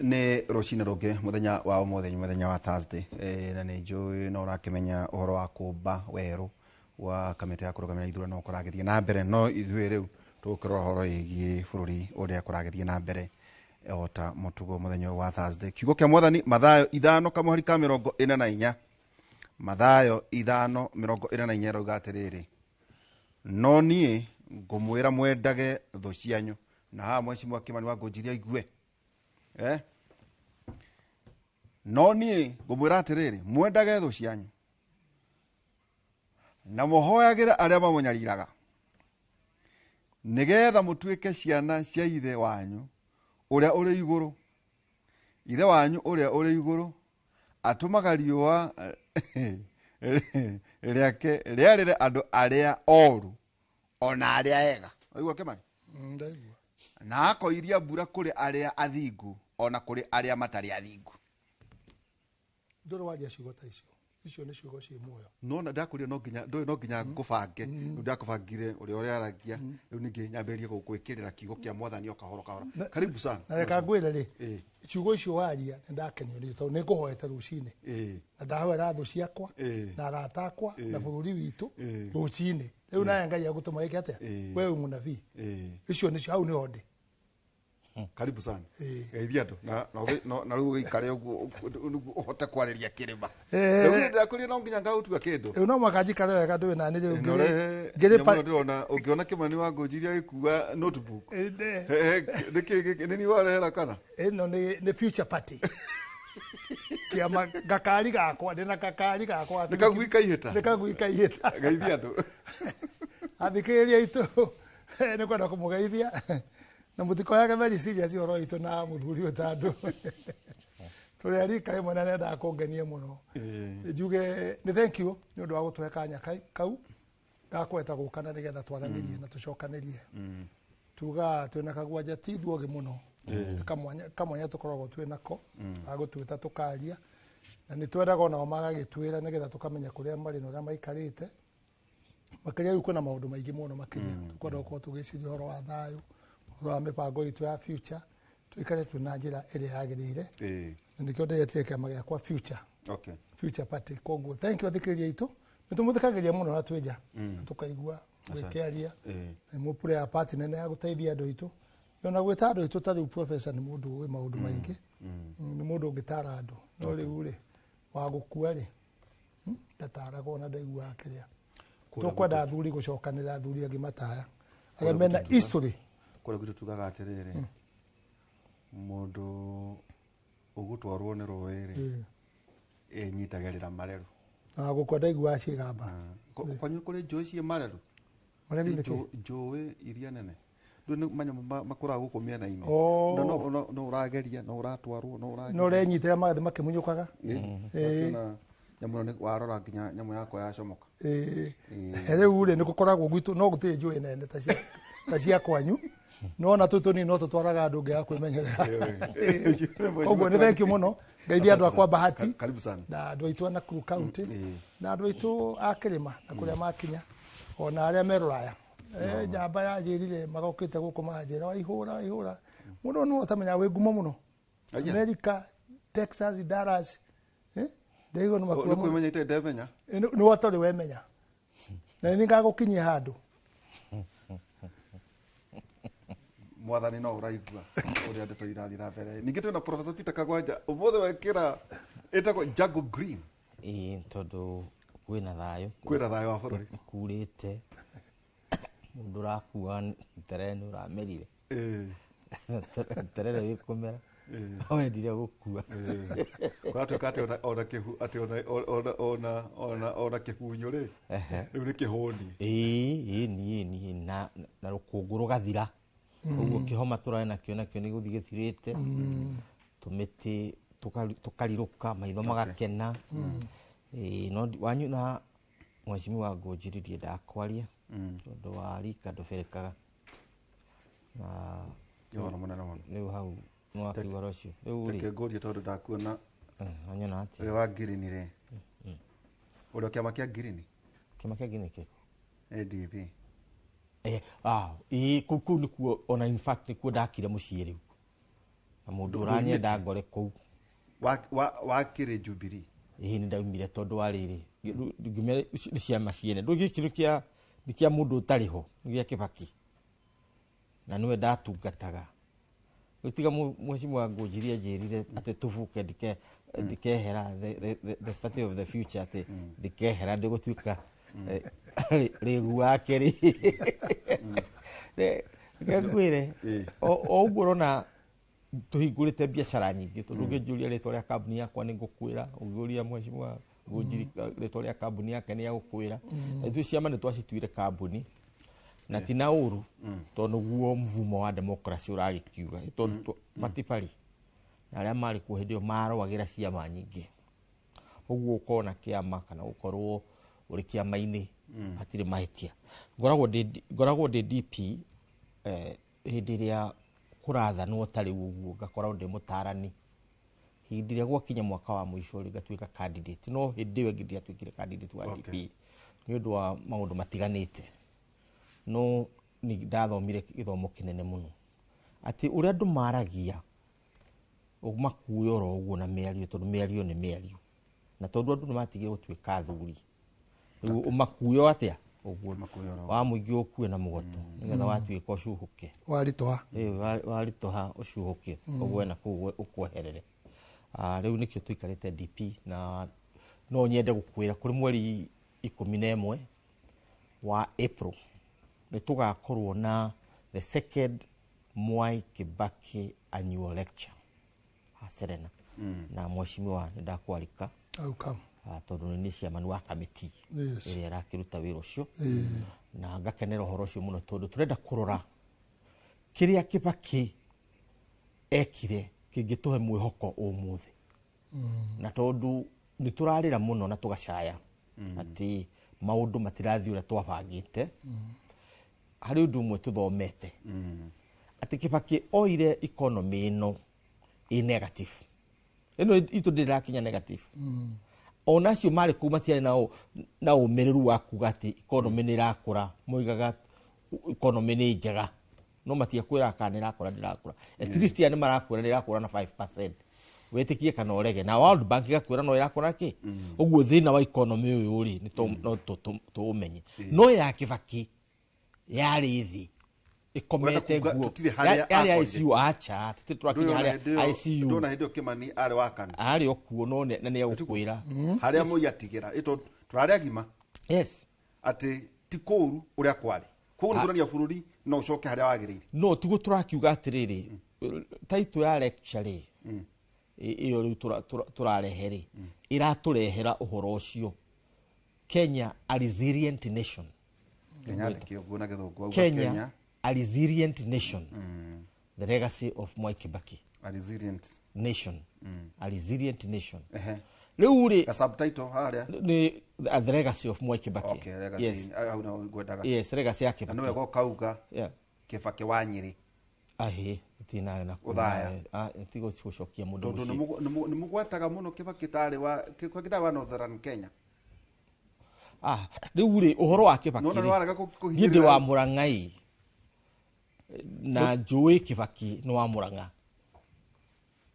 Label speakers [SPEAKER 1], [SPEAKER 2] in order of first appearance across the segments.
[SPEAKER 1] Nĩ rũcinĩ rũngĩ, mũthenya wa ũmũthĩ nĩ mũthenya wa Thursday, na nĩ njũĩ no ũrakĩmenya ũhoro wa kũmba werũ wa kamĩtĩ ya kũrũgamĩrĩra ithurano kũragĩthiĩ na mbere, no ithuĩ rĩu tũgũkĩrora ũhoro wĩgiĩ bũrũri ũrĩa kũragĩthiĩ na mbere o ta mũtugo mũthenya ũyũ wa Thursday. Kiugo kĩa Mwathani, Mathayo 5 kamũhari ka 44, Mathayo 5:44 ĩrauga atĩrĩrĩ, no niĩ ngũmwĩra mwendage thũ cianyu. Na haha Mheshimiwa Kimani wa Ngũnjiria aigue. No niĩ ngũmwĩra atĩrĩrĩ, mwendage thũ cianyu na mũhoyagĩre arĩa mamũnyariraga, nĩgetha mũtuĩke ciana cia Ithe wanyu ũrĩa ũrĩ igũrũ. Ithe wanyu ũrĩa ũrĩ igũrũ atũmaga riũa rĩake rĩarĩre andũ arĩa oru ona arĩa ega. Waigua Kimani?
[SPEAKER 2] Ndaigua.
[SPEAKER 1] Na akoiria mbura kũrĩ arĩa athingu ona kũrĩ arĩa matarĩ athingu.
[SPEAKER 2] Ndũrĩ waria ciugo ta icio. Icio nĩ ciugo ciĩ muoyo.
[SPEAKER 1] No na ndakwĩrire no nginya, ndũĩ no nginya ngũbange. Rĩu ndakũbangire ũrĩa ũrĩaragia. Rĩu ningĩ nyambĩrĩrie gũgwĩkĩrĩra kiugo kĩa Mwathani o kahora kahora. Karibu sana.
[SPEAKER 2] Na reka ngwĩre rĩ, ciugo icio waria nĩ ndakenio nĩcio tondũ nĩ ngũhoete rũcinĩ. Na ndahoera thũ ciakwa, na arata akwa, na bũrũri witũ rũcinĩ. Rĩu nawe Ngai agũtũma wĩke atĩa? We wĩ mũnabii. Icio nĩcio, hau nĩho ndĩ.
[SPEAKER 1] Karibu sana. Geithia andũ. Na, na, na, na rĩu ũgĩikare ũguo, ũguo ũhote kwarĩria kĩrĩma. Rĩu ndĩrakwĩrire no nginya ngagũtua kĩndũ.
[SPEAKER 2] Rĩu no mũhaka njikare wega ndũĩ na nĩ rĩu
[SPEAKER 1] Na
[SPEAKER 2] ngĩrĩ-
[SPEAKER 1] ũrehe
[SPEAKER 2] ngĩrĩ
[SPEAKER 1] nyamũ
[SPEAKER 2] pa-
[SPEAKER 1] ĩno ndĩrona, ũngĩona Kimani wa Ngũnjiria agĩkua notebook.
[SPEAKER 2] Nde-
[SPEAKER 1] Nĩ kĩ gĩkĩ? Nĩ niĩ warehera kana?
[SPEAKER 2] Ĩno nĩ future party. Kĩama gakari gakwa, ndĩna gakari gakwa.
[SPEAKER 1] Nĩ kagui kaihĩta?
[SPEAKER 2] Nĩ kagui kaihĩta.
[SPEAKER 1] Geithia andũ.
[SPEAKER 2] Athikĩrĩria aitũ, nĩ kwenda kũmũgeithia. Na mũtikoyage very serious ũhoro witũ na mũthuri ũyũ tondũ tũrĩ a rika rĩmwe na nĩendaga kũngenia mũno. Njuge nĩ thank you nĩ ũndũ wa gũtũhe kanya kau ga kwenda gũka na nĩgetha twaranĩrie na tũcokanĩrie. Tugaga twĩna kagwanja ti ithuothe mũno. Kamwanya tũkoragwo twĩ nako, ga gũtwĩta tũkaria. Na nĩ twendaga onao magagĩtwĩra nĩgetha tũkamenya kũrĩa marĩ na ũrĩa maikarĩte. Makĩria rĩu kwĩna maũndũ maingĩ mũno makĩria. Tũkwenda gũkorwo tũgĩciria ũhoro wa thayũ, ũhoro wa mĩbango itũ ya future, tũikare twĩ na njĩra ĩrĩa yagĩrĩire. Na nĩkĩo ndĩretire kĩama gĩakwa future. Future party. Koguo thank you athikĩrĩria aitũ. Nĩ tũmũthikagĩrĩria mũno na twĩ nja. Na tũkaigua gwĩkĩaria. Nĩ mũpure ya party nene ya gũteithia andũ aitũ. Ona gwĩta andũ aitũ ta rĩu professor nĩ mũndũ ũĩ maũndũ maingĩ. Nĩ mũndũ ũngĩtara andũ. No rĩu rĩ, wa gũkua rĩ, ndataragwo na ndaiguaga kĩrĩa. Tũkwenda athuri gũcokanĩra athuri angĩ mataya. Arĩa mena history.
[SPEAKER 1] Kũrĩa gwitũ tugaga atĩrĩrĩ, mũndũ ũgũtwarwo nĩ rũĩ rĩ, enyitagĩrĩra mareru.
[SPEAKER 2] Na gũkua ndaiguaga ciĩgamba.
[SPEAKER 1] Kwanyu kũrĩ njũĩ ciĩ mareru?
[SPEAKER 2] Mareru nĩ kĩ?
[SPEAKER 1] Njũĩ iria nene. Rĩu nĩ manyamũ makũraga gũkũ mĩena-inĩ. Na no ũrageria, no ũratwarwo, no ũrageria.
[SPEAKER 2] No ũrenyitĩra magathiĩ makĩmunyũkaga.
[SPEAKER 1] Ũkĩona nyamũ ĩno nĩ warora nginya nyamũ yakwa yacomoka.
[SPEAKER 2] Rĩu rĩ, nĩ gũkoragwo gwitũ, no gũtirĩ njũĩ nene ta cia kwanyu. No ona tũtũ tũnini no tũtwaraga andũ ngĩaga kwĩmenyerera. Koguo nĩ thank you mũno. Ngeithia andũ akwa Bahati.
[SPEAKER 1] Karibu sana.
[SPEAKER 2] Na andũ aitũ a Nakuru County. Na andũ aitũ a Kĩrĩma na kũrĩa makinya. Ona arĩa me Rũraya. Njamba yanjĩrire marokĩte gũkũ manjĩra, waihũra, waihũra. Mũndũ ũyũ nĩwe ũtamenyaga wĩ ngumo mũno. America, Texas, Dallas. Ndaigua nĩ makuo
[SPEAKER 1] Nĩ kwĩmenya itarĩ ndemenya.
[SPEAKER 2] Nĩ watarĩ wemenya. Na nĩ ngagũkinyia handũ.
[SPEAKER 1] Mwathani no ũraigua ũrĩa ndeto irathiĩ na mbere. Ningĩ twĩna Professor Peter Kagwanja, ũmũthĩ wekĩra ĩtagwo Jungle Green.
[SPEAKER 3] Ĩĩ, tondũ kwĩna thayũ.
[SPEAKER 1] Kwĩna thayũ wa bũrũri.
[SPEAKER 3] Kurĩte. Mũndũ ũrakua terere nĩ ũramerire. Terere wĩ kũmera. Wendire gũkua.
[SPEAKER 1] Kũratuĩka atĩ ona kĩhu, atĩ ona, ona, ona, ona, ona kĩhunyũ rĩ, rĩu nĩ kĩhũni.
[SPEAKER 3] Ĩĩ, ĩĩ, niĩ, niĩ, na rũkũngũ rũgathira. Ũguo kĩhoma tũrarĩ nakĩo, nakĩo nĩ gũthiĩ gĩthirĩte. Tũmĩtĩ tũkarirũka, maitho magakena. Ĩĩ, no wanyu na Mheshimiwa Ngũnjiri ndiendaga kwaria, tondũ wa rika ndũbĩrĩkaga. Na
[SPEAKER 1] Nĩ ũhoro mũnene mũno.
[SPEAKER 3] Rĩu hau nĩ wakiuga ũhoro ũcio. Rĩu rĩ.
[SPEAKER 1] Reke ngũrie tondũ ndakuona.
[SPEAKER 3] Wanyona atĩa?
[SPEAKER 1] Ũyũ wa ngirini rĩ. Ũrĩa kĩama kĩa ngirini?
[SPEAKER 3] Kĩama kĩa ngirini kĩrĩkũ?
[SPEAKER 1] NDP.
[SPEAKER 3] Kũu nĩkuo, ona in fact nĩkuo ndakire mũciĩ rĩu. Na mũndũ ũranyenda ngore kũu.
[SPEAKER 1] Wakĩrĩ Jubilee?
[SPEAKER 3] Ĩĩ, nĩ ndaumire tondũ wa rĩrĩ, ngĩmera nĩ ciama ciene, ndũ gĩkĩ nĩ kĩa, nĩ kĩa mũndũ ũtarĩ ho, nĩ gĩa Kĩbaki, na nĩwe ndatungataga. Rĩu tiga mheshimiwa Ngũnjiri anjĩrire atĩ tũbuke ndikehera the party of the future, atĩ ndikehera ndĩgũtuĩka rĩgu wake rĩ. Reke ngwĩre, o ũguo ũrona tũhingũrĩte biacara nyingĩ, tondũ ũngĩnjũria rĩtwa rĩa kambuni yakwa nĩ ngũkwĩra, ũngĩũria mheshimiwa Ngũnjiri rĩtwa rĩa kambuni yake nĩ egũkwĩra. Ithuĩ ciama nĩ twacituire kambuni, na ti na ũru, tondũ nĩguo mvumo wa democracy ũragĩkiuga, tondũ matibari na arĩa marĩ kuo hĩndĩ ĩyo marũagĩra ciama nyingĩ. Ũguo ũkorwo na kĩama kana ũkorwo ũrĩ kĩama-inĩ hatirĩ mahĩtia. Ngoragwo ndĩ DP, hĩndĩ ĩrĩa kũrathanwo ta rĩu ũguo ngakorwo ndĩ mũtarani. Hĩndĩ ĩrĩa gwakinya mwaka wa mũico rĩ, ngatuĩka candidate, no hĩndĩ ĩyo ĩngĩ ndiatuĩkire candidate wa DP nĩ ũndũ wa maũndũ matiganĩte. No nĩ ndathomire gĩthomo kĩnene mũno, atĩ ũrĩa andũ maragia ũmakue oro ũguo na mĩario, tondũ mĩario nĩ mĩario, na tondũ andũ nĩ matigire gũtuĩka athuri, rĩu ũmakue o atĩa ũguo wa mũingĩ ũkue na mũgoto nĩgetha watuĩka ũcuhũke.
[SPEAKER 2] Waritũha.
[SPEAKER 3] Ĩĩ, waritũha ũcuhũke ũgwe na kũu ũkweherere. Rĩu nĩkĩo tũikarĩte DP, na no nyende gũkwĩra kũrĩ mweri 11 wa April nĩ tũgakorwo na the second Mwai Kibaki annual lecture ha Serena. Na mheshimiwa nĩ ndakwarika.
[SPEAKER 2] Au come.
[SPEAKER 3] Tondũ nĩ chairman wa committee ĩrĩa ĩrakĩruta wĩra ũcio. Na ngakenera ũhoro ũcio mũno tondũ tũrenda kũrora kĩrĩa Kibaki ekire kĩngĩtũhe mwĩhoko ũmũthĩ. Na tondũ nĩ tũrarĩra mũno na tũgacaya atĩ maũndũ matirathiĩ ũrĩa twabangĩte, harĩ ũndũ ũmwe tũthomete atĩ Kibaki oire economy ĩno ĩ negative, ĩno itũ ndĩrakinya negative. Ona acio marĩ kũu matiarĩ na ũmĩrĩru wa kuga atĩ economy nĩ ĩrakũra, moigaga economy nĩ njega, no matiakwĩraga kana nĩ ĩrakũra, ndĩrakũra. At least aya nĩ marakwĩra nĩ ĩrakũra na 5%, wĩtĩkie kana ũrege, na World Bank ĩgakwĩra no ĩrakũra kĩ. Ũguo thĩna wa economy ũyũ rĩ, nĩ no tũũmenye. No ya Kibaki yarĩ thĩ ĩkomete
[SPEAKER 1] Ũrenda kuga
[SPEAKER 3] nguo.
[SPEAKER 1] tũtirĩ harĩa
[SPEAKER 3] Yarĩ
[SPEAKER 1] akorire.
[SPEAKER 3] ICU, acha, tũtirĩ tũrakinya
[SPEAKER 1] Ndũyona
[SPEAKER 3] harĩa
[SPEAKER 1] hĩndĩ ĩyo-
[SPEAKER 3] ICU.
[SPEAKER 1] ndũyona hĩndĩ ĩyo Kimani arĩ wa kana.
[SPEAKER 3] Arĩ o kuo, no na nĩ egũkwĩra.
[SPEAKER 1] Harĩa Moi atigĩra, ĩto tũrarĩ agima. Atĩ ti kũũru ũrĩa kwarĩ. Koguo nĩ kuonania bũrũri no ũcoke harĩa wagĩrĩire.
[SPEAKER 3] No tiguo tũrakiuga atĩrĩrĩ, title ya lecture rĩ, ĩyo rĩu tũrarehe rĩ, ĩratũrehera ũhoro ũcio. Kenya, a resilient nation.
[SPEAKER 1] Kenya ndĩkĩ ũguo na gĩthũngũ, auga
[SPEAKER 3] Kenya,
[SPEAKER 1] Kenya.
[SPEAKER 3] a resilient nation. The legacy of Mwai Kibaki.
[SPEAKER 1] A resilient
[SPEAKER 3] nation. A resilient nation.
[SPEAKER 1] Ehe.
[SPEAKER 3] Rĩu rĩ,
[SPEAKER 1] Ka subtitle harĩa?
[SPEAKER 3] Nĩ the legacy of Mwai Kibaki.
[SPEAKER 1] Okay, legacy.
[SPEAKER 3] Yes.
[SPEAKER 1] Hau no ngwendaga.
[SPEAKER 3] Yes, legacy ya
[SPEAKER 1] Na
[SPEAKER 3] Kibaki.
[SPEAKER 1] nĩwe gokauga
[SPEAKER 3] Yeah.
[SPEAKER 1] Kibaki wa Nyĩrĩ.
[SPEAKER 3] Ahĩ, tina na
[SPEAKER 1] Ũthaya.
[SPEAKER 3] Ah, tigo gũcokia mũndũ
[SPEAKER 1] Tondũ
[SPEAKER 3] mũciĩ.
[SPEAKER 1] nĩ mũgwetaga mũno Kibaki tarĩ wa Kibaki tarĩ wa Northern Kenya.
[SPEAKER 3] Ah, rĩu rĩ, ũhoro wa Kibaki
[SPEAKER 1] Nona
[SPEAKER 3] rĩ,
[SPEAKER 1] nĩ warega kũhinyĩrĩria
[SPEAKER 3] niĩ ndĩ wa Mũrang'ai na njũĩ Kibaki nĩ wa Mũrang'a.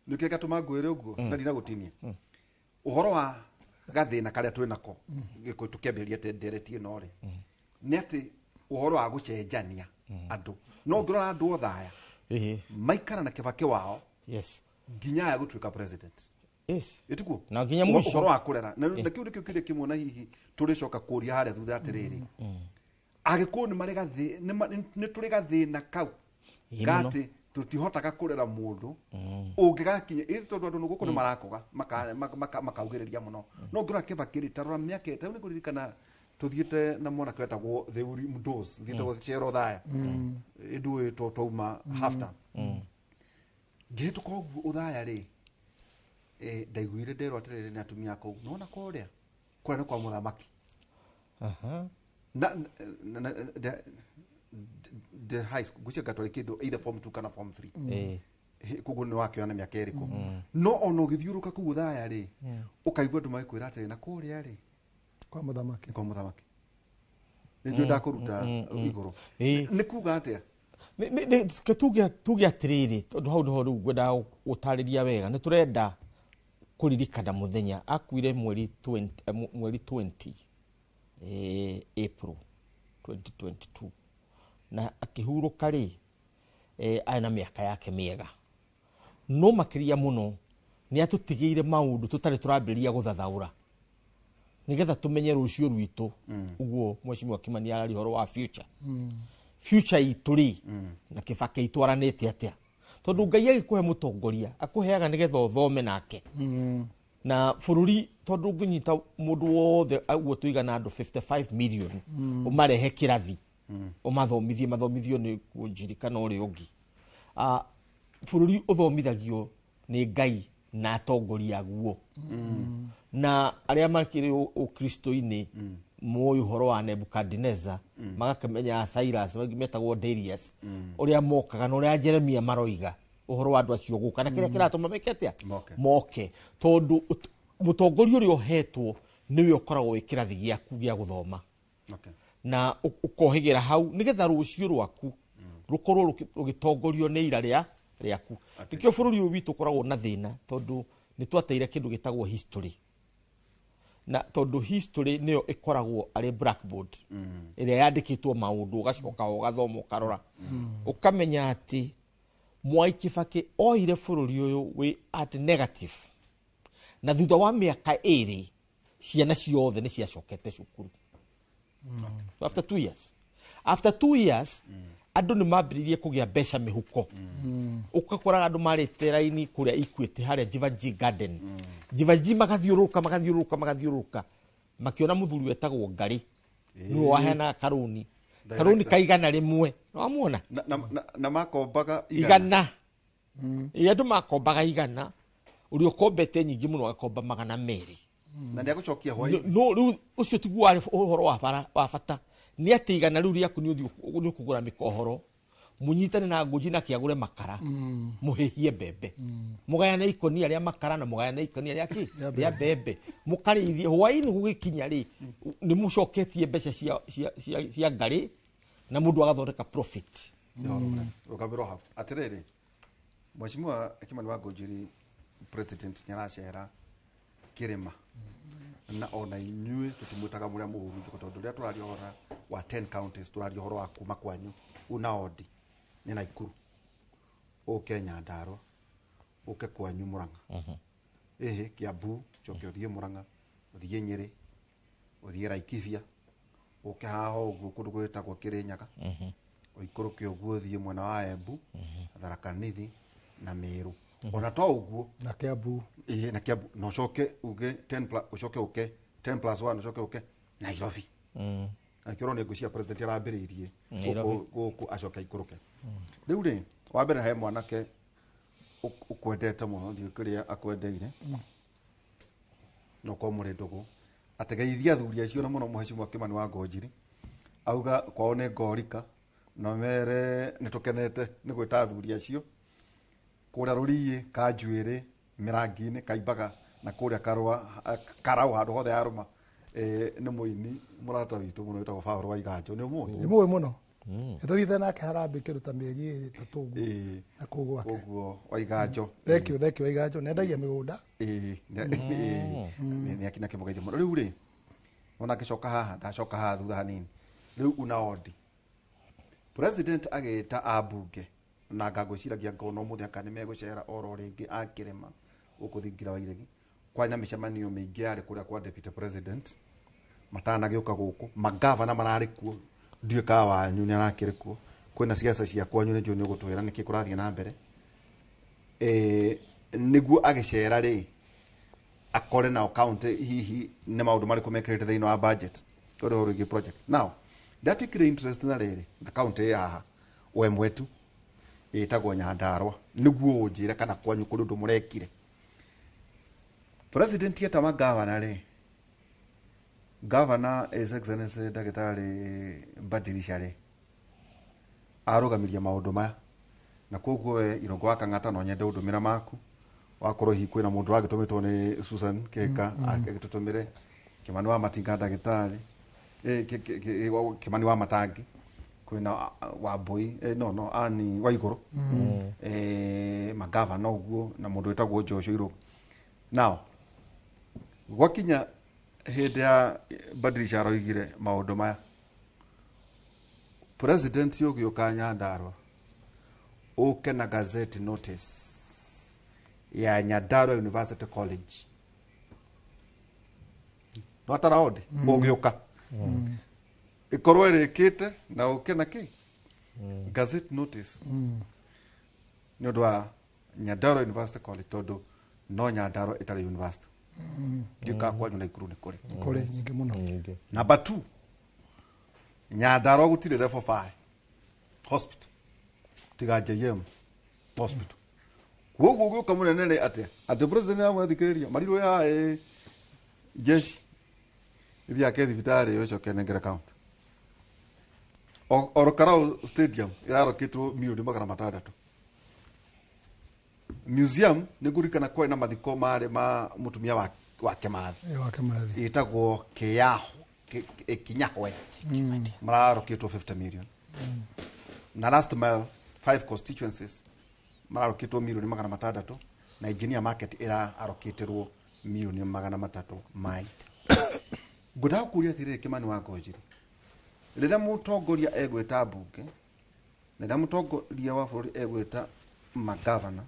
[SPEAKER 1] Nĩkĩo gĩatũma ngwĩre ũguo, na ndinagũtinia. Ũhoro wa gathĩna karĩa twĩ nako, gĩkũ tũkĩambĩrĩria ndereti ĩno rĩ, nĩ atĩ ũhoro wa gũcenjania andũ. No ũngĩrora andũ othe aya, maikara na Kibaki wao, nginya aya gũtuĩka president. Ĩtiguo?
[SPEAKER 3] Na nginya mũico.
[SPEAKER 1] Ũhoro wa kũrera. Na kĩu nĩkĩo kĩũria kĩmwe na hihi tũrĩcoka kũria harĩa thutha atĩrĩrĩ. Agĩkũyũ nĩ marĩ gathĩ-, nĩ ma-, nĩ tũrĩ gathĩna kau.
[SPEAKER 3] Ĩĩ mũno.
[SPEAKER 1] Gatĩ tũtihotaga kũrera mũndũ ũngĩgakinya, ĩ tondũ andũ gũkũ nĩ marakoga, makaugĩrĩria mũno. No ũngĩrora Kibaki rĩ, ta rora mĩaka ĩtatũ, nĩ ngũririkana tũthiĩte na mwanake wetagwo Theuri Mdos, thiĩte gũcerwo Othaya. Ĩndũ ĩyo twauma half term. Ngĩhĩtũka ũguo Othaya rĩ, ndaiguire nderwo atĩrĩrĩ nĩ atumia kũu, nona kũrĩa, kũrĩa nĩ kwa mũthamaki. Na the high school, ngwĩciria ngatwarĩ kĩndũ either form 2 kana form 3. Koguo nĩ wakĩoya na mĩaka ĩrĩkũ. No ona ũgĩthiũrũka kũu Othaya rĩ, ũkaigua andũ magĩkwĩra atĩrĩ, na kũrĩa rĩ,
[SPEAKER 2] Kwa mũthamaki.
[SPEAKER 1] Kwa mũthamaki. Nĩ njũĩ ndakũruta igũrũ. Nĩ kuga atĩa?
[SPEAKER 3] Tuge atĩrĩrĩ, tondũ hau nĩho rĩu ngwendaga gũtarĩria wega. Nĩ tũrenda kũririkana mũthenya akuire mweri 20, mweri 20 April 2022, na akĩhurũka rĩ, arĩ na mĩaka yake mĩega, no makĩria mũno nĩ atũtigĩire maũndũ tũtarĩ tũrambĩrĩria gũthathaũra nĩgetha tũmenye rũciũ rwitũ. Ũguo Mheshimiwa Kimani araria ũhoro wa future itũ rĩ, na Kibaki itwaranĩte atĩa, tondũ Ngai agĩkũhe mũtongoria akũheaga nĩgetha ũthome nake na bũrũri, tondũ ũngĩnyita mũndũ wothe ũguo tũigana andũ 55 million, ũmarehe kĩrathi, ũmathomithie, mathomithio nĩ Ngunjiri kana ũrĩa ũngĩ. Bũrũri ũthomithagio nĩ Ngai na atongoria aguo, na arĩa makĩrĩ ũkristo-inĩ moĩ ũhoro wa Nebukadnezar, magakĩmenya Cyrus, angĩ metagwo Darius, ũrĩa mokaga na ũrĩa Jeremia maroiga ũhoro wa andũ acio gũka na kĩrĩa kĩratũma meke atĩa.
[SPEAKER 1] Moke.
[SPEAKER 3] Moke tondũ mũtongoria ũrĩa ũhetwo nĩwe ũkoragwo wĩ kĩrathi gĩaku gĩa gũthoma na ũkohĩgĩra hau nĩgetha rũciũ rwaku rũkorwo rũgĩtongorio nĩ ira rĩa rĩaku. Nĩkĩo bũrũri ũyũ witũ ũkoragwo na thĩna, tondũ nĩ twateire kĩndũ gĩtagwo history, na tondũ history nĩyo ĩkoragwo arĩ blackboard ĩrĩa yandĩkĩtwo maũndũ, ũgacoka ũgathoma, ũkarora, ũkamenya atĩ Mwai Kibaki oire bũrũri ũyũ wĩ at negative, na thutha wa mĩaka 2 ciana ciothe nĩ ciacokete cukuru. So after 2 years, after 2 years, andũ nĩ mambĩrĩirie kũgĩa mbeca mĩhuko. Ũgakoraga andũ marĩte raini kũrĩa Equity, harĩa Jivanjee Garden, Jivanjee, magathiũrũrũka, magathiũrũrũka, magathiũrũrũka, makĩona mũthuri wetagwo Ngarĩ, nĩwe waheanaga karũni, karũni ka 100. Nĩwamuona?
[SPEAKER 1] Na makombaga?
[SPEAKER 3] 100. Ĩ, andũ makombaga 100, ũrĩa ũkombete nyingĩ mũno agakomba 200.
[SPEAKER 1] Na nĩ agũcokia hwaĩ.
[SPEAKER 3] No rĩu ũcio tiguo warĩ ũhoro wa wa bata, nĩ atĩ 100 rĩu rĩaku nĩ ũthiĩ nĩ ũkũgũra mĩkohoro, mũnyitane na Ngũnji na kĩagũre makara, mũhĩhie mbembe, mũgayane ikũnia rĩa makara na mũgayane ikũnia rĩa kĩ, rĩa mbembe, mũkarĩithie. Hwaĩ-inĩ gũgĩkinya rĩ, nĩ mũcoketie mbeca cia ngarĩ na mũndũ agathondeka profit.
[SPEAKER 1] Rũgamĩrwo hau. Atĩrĩrĩ, Mheshimiwa Kimani wa Ngũnjiri, president nĩ aracera kĩrĩma, na ona inyuĩ tũtimwĩtaga mũrĩa mũhurunjũko, tondũ rĩrĩa tũraria ũhoro wa 10 counties, tũraria ũhoro wa kuma kwanyu una Ondi nĩ Naikuru, ũke Nyandarua, ũke kwanyu Murang'a, ĩhĩ Kiambu, ũcoke ũthiĩ Murang'a, ũthiĩ Nyĩrĩ, ũthiĩ Laikipia, ũke haha ũguo kũndũ gwĩtagwo Kĩrĩnyaga, ũikũrũke ũguo ũthiĩ mwena wa Embu, Tharaka Nithi na Meru, ona to ũguo.
[SPEAKER 2] Na Kiambu.
[SPEAKER 1] Ĩĩ, na Kiambu, na ũcoke uge 10 plus, ũcoke ũke 10 plus 1, ũcoke ũke Nairobi. Na kĩoro nĩ ngwĩciria president arambĩrĩirie
[SPEAKER 3] Nairobi.
[SPEAKER 1] gũkũ acoke aikũrũke. Rĩu rĩ, wa mbere he mwanake ũkwendete mũno, ndiũĩ kĩrĩa akwendeire, no korwo mũrĩ ndũgũ, ategeithia athuri acio na mũno Mheshimiwa Kimani wa Ngonjiri, auga kwao nĩ ngorika na mere nĩ tũkenete nĩ gwĩta athuri acio kũrĩa rũriĩ, kanjuĩrĩ, mĩrangi-inĩ, kaimbaga na kũrĩa karũa karau, handũ hothe yarũma. Nĩ mũini mũrata witũ mũno wĩtagwo Paul wa Iganjo, nĩ ũmũĩ?
[SPEAKER 2] Nĩ mũĩ mũno, nĩtũthiĩte nake harambĩ kĩndũ ta mĩeri 3 ũguo na kũu gwake.
[SPEAKER 1] Koguo wa Iganjo.
[SPEAKER 2] Thank you, thank you, Waiganjo nendagia mĩgũnda.
[SPEAKER 1] Ĩĩ, nĩ akina kĩmũgeithio mũno. Rĩu rĩ, ona ngĩcoka haha, ndacoka haha thutha hanini rĩu, una ondi president agĩta ambunge na ngangwĩciragia ngona ũmũthĩ aka nĩ megũcera oro rĩngĩ a kĩrĩma gũkũ thingira wa iregi. Kwarĩ na mĩcemanio mĩingĩ yarĩ kũrĩa kwa deputy president matanagĩũka gũkũ, magavana mararĩ kuo, ndiũĩ ka wanyu nĩ arakĩrĩ kuo, kwĩna ciaca cia kwanyu, nĩ njũĩ nĩ ũgũtwĩra nĩkĩ kũrathiĩ na mbere. Nĩguo agĩcera rĩ, akore nao county hihi nĩ maũndũ marĩkũ mekĩrĩte thĩinĩ wa budget tondũ ũhoro wĩgiĩ project. Now ndatikire interest na rĩrĩ na county ĩ haha we mwetu ĩtagwo Nyandarua, nĩguo ũnjĩre kana kwanyu kũrĩ ũndũ mũrekire. President eta magavana rĩ, gavana His Excellency Ndagĩtarĩ Badilisha rĩ, arũgamirie maũndũ maya, na koguo we Irongo wa Kang'ata no nyende ũndũmĩra maku wakorwo hihi kwĩna mũndũ wagĩtũmĩtwo nĩ Susan Kĩka agĩtũtũmĩre Kĩmani wa Matinga ndagĩtarĩ, Kĩmani wa Matangi. Kwĩna Wambui, no no ani Waigũrũ, magavana ũguo, na mũndũ wĩtagwo Joshua Irũngũ. Now gwakinya hĩndĩ ya Badilisha aroigire maũndũ maya, president ũgĩũka Nyandarua ũke na gazette notice ya Nyandarua University College, no ataraondi ũgĩũka ĩkorwo ĩrĩkĩte na ũke na kĩ gazette notice nĩ ũndũ wa Nyandarua University College, tondũ no Nyandarua ĩtarĩ university. Ngĩũka kwanyu Naikuru nĩ kũrĩ.
[SPEAKER 2] Kũrĩ nyingĩ mũno.
[SPEAKER 3] Nyingĩ.
[SPEAKER 1] Number 2, Nyandarua gũtirĩ level 5 hospital tiga JM hospital. Koguo ũgĩũka mũnene rĩ, atĩa atĩ president amwathikĩrĩria marirwo ya jeshi ithiĩ ake thibitarĩ ĩyo ĩcoke nengere county. Oro Karau Stadium ĩrarokĩtwo mirioni 600. Museum nĩ ngũririkana kwarĩ na mathiko marĩ ma mũtumia wa Kĩmathi.
[SPEAKER 2] Ĩ, wa Kĩmathi.
[SPEAKER 1] Ĩtagwo Kĩyaho Kinyahwe, mararokĩtwo 50 million, na last mile five constituencies mararokĩtwo mirioni 600, na engineer market ĩrarokĩtĩrwo mirioni 300 ma ita. Ngwendaga kũria atĩrĩrĩ, Kĩmani wa Ngũnjiri, rĩrĩa mũtongoria egwĩta mbunge na rĩrĩa mũtongoria wa bũrũri egwĩta magavana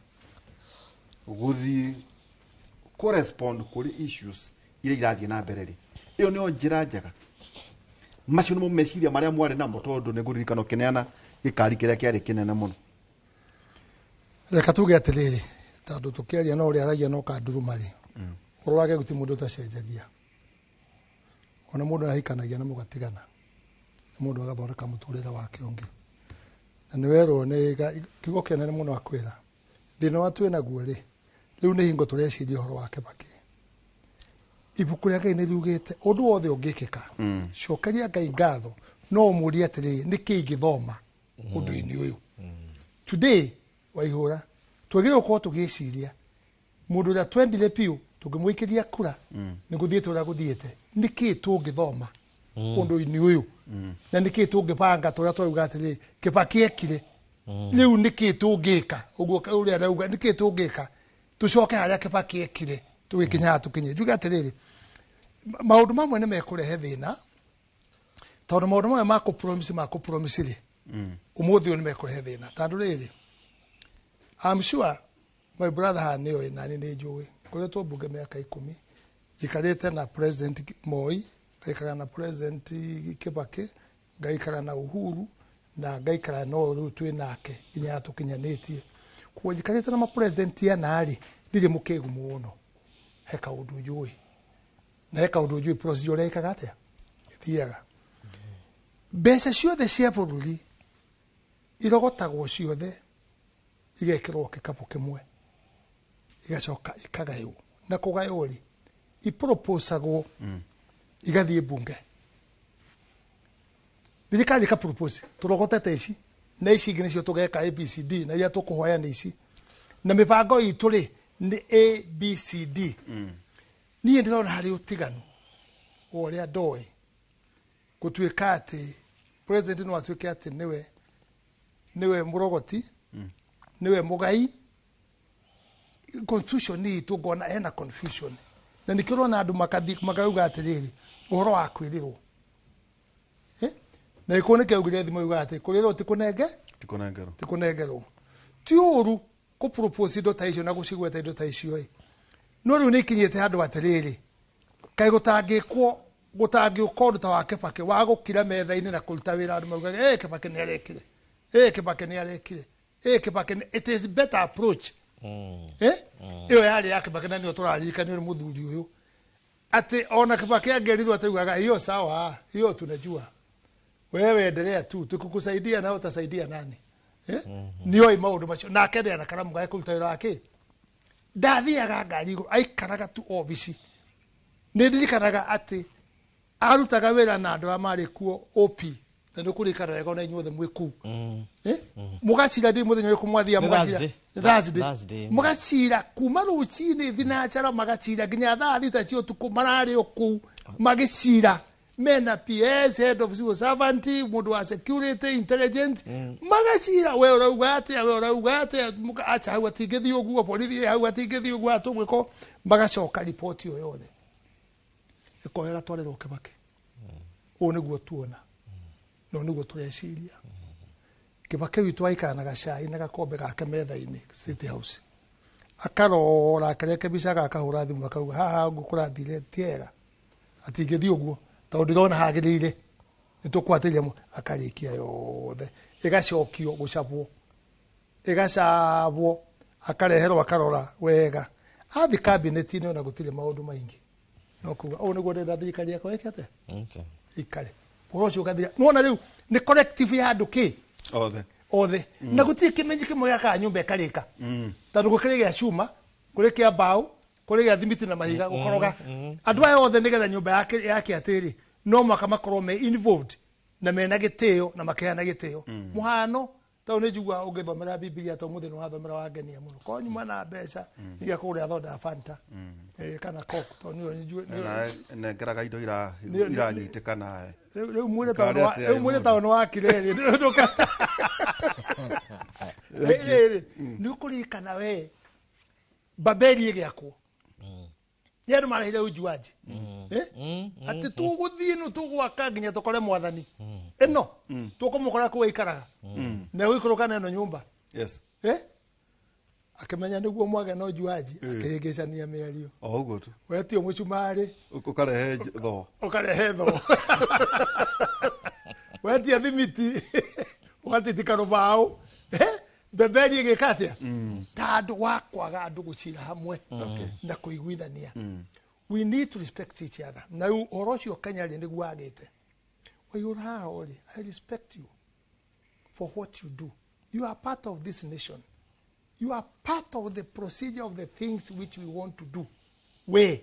[SPEAKER 1] gũthiĩ kũrespond kũrĩ issues iria irathiĩ na mbere rĩ, ĩyo nĩyo njĩra njega? Macio nĩmo meciria marĩa mwarĩ namo? Tondũ nĩ ngũririkana ũkĩneana gĩkari kĩrĩa kĩarĩ kĩnene mũno.
[SPEAKER 2] Reka tuge atĩrĩrĩ, tondũ tũkĩaria no ũrĩa aragia no kanduruma rĩ, ũhoro wake gũtirĩ mũndũ ũtacenjagia. Ona mũndũ ahikanagia na mũgatigana na mũndũ agathondeka mũtũrĩre wake ũngĩ, na nĩ werwo nĩ kiugo kĩnene mũno akwĩra thĩna wa twĩ naguo rĩ, rĩu nĩ hingo tũreciria ũhoro wa Kĩbakĩ. Ibuku rĩa Ngai nĩ riugĩte ũndũ wothe ũngĩkĩka, cokeria Ngai ngatho, no ũmũrie atĩrĩrĩ, nĩ kĩ ingĩthoma ũndũ-inĩ ũyũ today? Waihũra twagĩrĩirwo gũkorwo tũgĩciria mũndũ ũrĩa twendire biũ tũngĩmũikĩria kura nĩ gũthiĩte ũrĩa gũthiĩte, nĩ kĩ tũngĩthoma ũndũ-inĩ ũyũ, na nĩ kĩ tũngĩbanga tũrĩa twauga atĩrĩrĩ Kĩbakĩ ekire, rĩu nĩ kĩ tũngĩka ũguo ũrĩa arauga, nĩ kĩ tũngĩka tũcoke harĩa Kĩbakĩ ekire tũgĩkinya haha tũkinye. Njuge atĩrĩrĩ, maũndũ mamwe nĩ mekũrehe thĩna, tondũ maũndũ mamwe ma kũpromise rĩ, ũmũthĩ ũyũ nĩ mekũrehe thĩna, tondũ rĩrĩ, I'm sure my brother haha nĩ oĩ nani nĩ njũĩ ngoretwo mbunge mĩaka 10, njikarĩte na President Moi, ngaikara na President Kibaki, ngaikara na Uhuru, na ngaikara no rĩu twĩ nake nginya tũkinyanĩtie. Koguo njikarĩte na mapresident ana rĩ, ndirĩ mũkĩgu mũno. He kaũndũ njũĩ na he kaũndũ njũĩ procedure ũrĩa ĩkaga atĩa ĩthiaga. Mbeca ciothe cia bũrũri irogotagwo ciothe, igekĩrwo kĩkabũ kĩmwe, igacoka ikagaywo, na kũgaywo rĩ, iproposagwo igathiĩ mbunge. Thirikari ĩkapropose tũrogotete ici na ici ingĩ nĩcio tũgeka ABCD, na iria tũkũhoya nĩ ici, na mĩbango itũ rĩ nĩ ABCD. Niĩ ndĩrona harĩ ũtiganu wa ũrĩa ndoĩ gũtuĩka atĩ president no atuĩke atĩ nĩwe mũrogoti, nĩwe mũgai. Constitution itũ ngona hena confusion, na nĩkĩo ũrona andũ makauga atĩrĩrĩ, ũhoro wa kwĩrĩrwo. Eh? Na gĩkũyũ nĩkĩaugire thimo yugaga atĩ kũrĩrwo ti kũnenge.
[SPEAKER 1] Ti kũnengerwo.
[SPEAKER 2] Ti kũnengerwo. Ti ũru kũ propose indo ta icio na gũcigweta indo ta icio ĩ, no rĩu nĩ ikinyĩte handũ atĩrĩrĩ, kaĩ gũtangĩkwo, gũtangĩũka ũndũ ta wa Kĩbakĩ wa gũkira metha-inĩ na kũruta wĩra, andũ maugaga, "Ĩ Kĩbakĩ nĩ arekire, ĩ Kĩbakĩ nĩ arekire, ĩ Kĩbakĩ nĩ-" It is better approach. Eh, ĩyo yarĩ ya Kĩbakĩ, na nĩyo tũraririkanio nĩ mũthuri ũyũ atĩ ona Kĩbakĩ angĩerirwo ataugaga, "Hiyo sawa, hiyo tunajua, wewe endelea tu, tukikusaidia na utasaidia nani?" Eh? Nĩoĩ maũndũ macio nake ndĩ na karamu gake kũruta wĩra wake. Ndathiaga ngari igũrũ, aikaraga tu obici. Nĩ ndirikanaga atĩ arutaga wĩra na andũ arĩa marĩ kuo OP, na nĩ kũririkana wega ona inyuothe mwĩ kũu. Eh? Mũgacira ndĩ mũthenya ũrĩkũ mwathia?
[SPEAKER 3] Nĩ
[SPEAKER 2] Mũgacira.
[SPEAKER 3] Thursday.
[SPEAKER 2] Thursday.
[SPEAKER 3] Thursday.
[SPEAKER 2] Mũgacira kuma rũcinĩ thinancara, magacira nginya thaa 6 cia ũtukũ, mararĩ o kũu magĩcira. Mena PS, head of civil servant, mũndũ wa security, intelligence, magacira we ũrauga atĩa, we ũrauga atĩa, acha hau atingĩthiĩ ũguo, borithi hau atingĩthiĩ ũguo, atũgwĩko, magacoka riboti ĩyo yothe ĩkoya ĩgatwarĩrwo Kibaki. Ũũ nĩguo tuona no nĩguo tũreciria. Kibaki witũ aikara na gacai na gakombe gake metha-inĩ State House, akarora akarekebisha, akahũra thimũ akauga haha ũguo kũrathire ti hega, atingĩthiĩ ũguo tondũ ndĩrona hagĩrĩire, nĩtũkwatĩria akarĩkia yothe, ĩgacokio gũcabwo, ĩgacabwo, akareherwo, akarora wega, athi kabineti-inĩ ona gũtirĩ maũndũ maingĩ, no kuga ũũ nĩguo ndĩrenda thirikari yakwa ĩke atĩa, ikare, ũhoro ũcio ũgathira. Nĩwona rĩu nĩ collective ya andũ kĩ
[SPEAKER 1] othe
[SPEAKER 2] othe, na gũtirĩ kĩmenyi kĩmwe gĩakaga nyũmba ĩkarĩka, tondũ gũkĩrĩ gĩa cuma, kũrĩ kĩa mbaũ, kũrĩ gĩa thimiti na mahiga, gũkoroga andũ aya othe nĩgetha nyũmba yake yake atĩrĩ no mwaka makorwo me involved na mena gĩtĩo na makeana gĩtĩo. Mũhano, tondũ nĩ njiguaga ũngĩthomera Bibilia, tondũ mũthĩ nĩ wathomera wangenia mũno, korwo nyuma na mbeca iria kũgũrĩra thonda Fanta, kana Coke, tondũ nĩyo
[SPEAKER 1] nengeraga indo iranyitĩkana.
[SPEAKER 2] Rĩu mwĩre
[SPEAKER 1] Ngarĩ
[SPEAKER 2] tondũ
[SPEAKER 1] atĩa
[SPEAKER 2] rĩu mwĩre
[SPEAKER 1] ĩ
[SPEAKER 2] tondũ nĩ wakire rĩ, nĩ ũkũririkana we Babeli ĩgĩakwo nĩ andũ marehire ujuaji, atĩ tũgũthiĩ nũ tũgwaka nginya tũkore mwathani ĩno, tũkũmũkora kũu aikaraga na gũikũrũka na ĩno nyũmba.
[SPEAKER 1] Yes.
[SPEAKER 2] Akĩmenya nĩguo mwage na ujuaji, akĩhĩngĩcania mĩario.
[SPEAKER 1] O ũguo tu.
[SPEAKER 2] Wetio mũcumarĩ,
[SPEAKER 1] ũkarehe thoo.
[SPEAKER 2] Ũkarehe thoo. Wetia thimiti, ũgatitika rũbaũ. Beberi ĩgĩka atĩa ta andũ wa kwaga andũ gũcira hamwe na kũiguithania. We need to respect each other, na rĩu ũhoro ũcio Kenya rĩ nĩguo wagĩte waihũra haha ũrĩ. I respect you for what you do. You are part of this nation, you are part of the procedure of the things which we want to do. We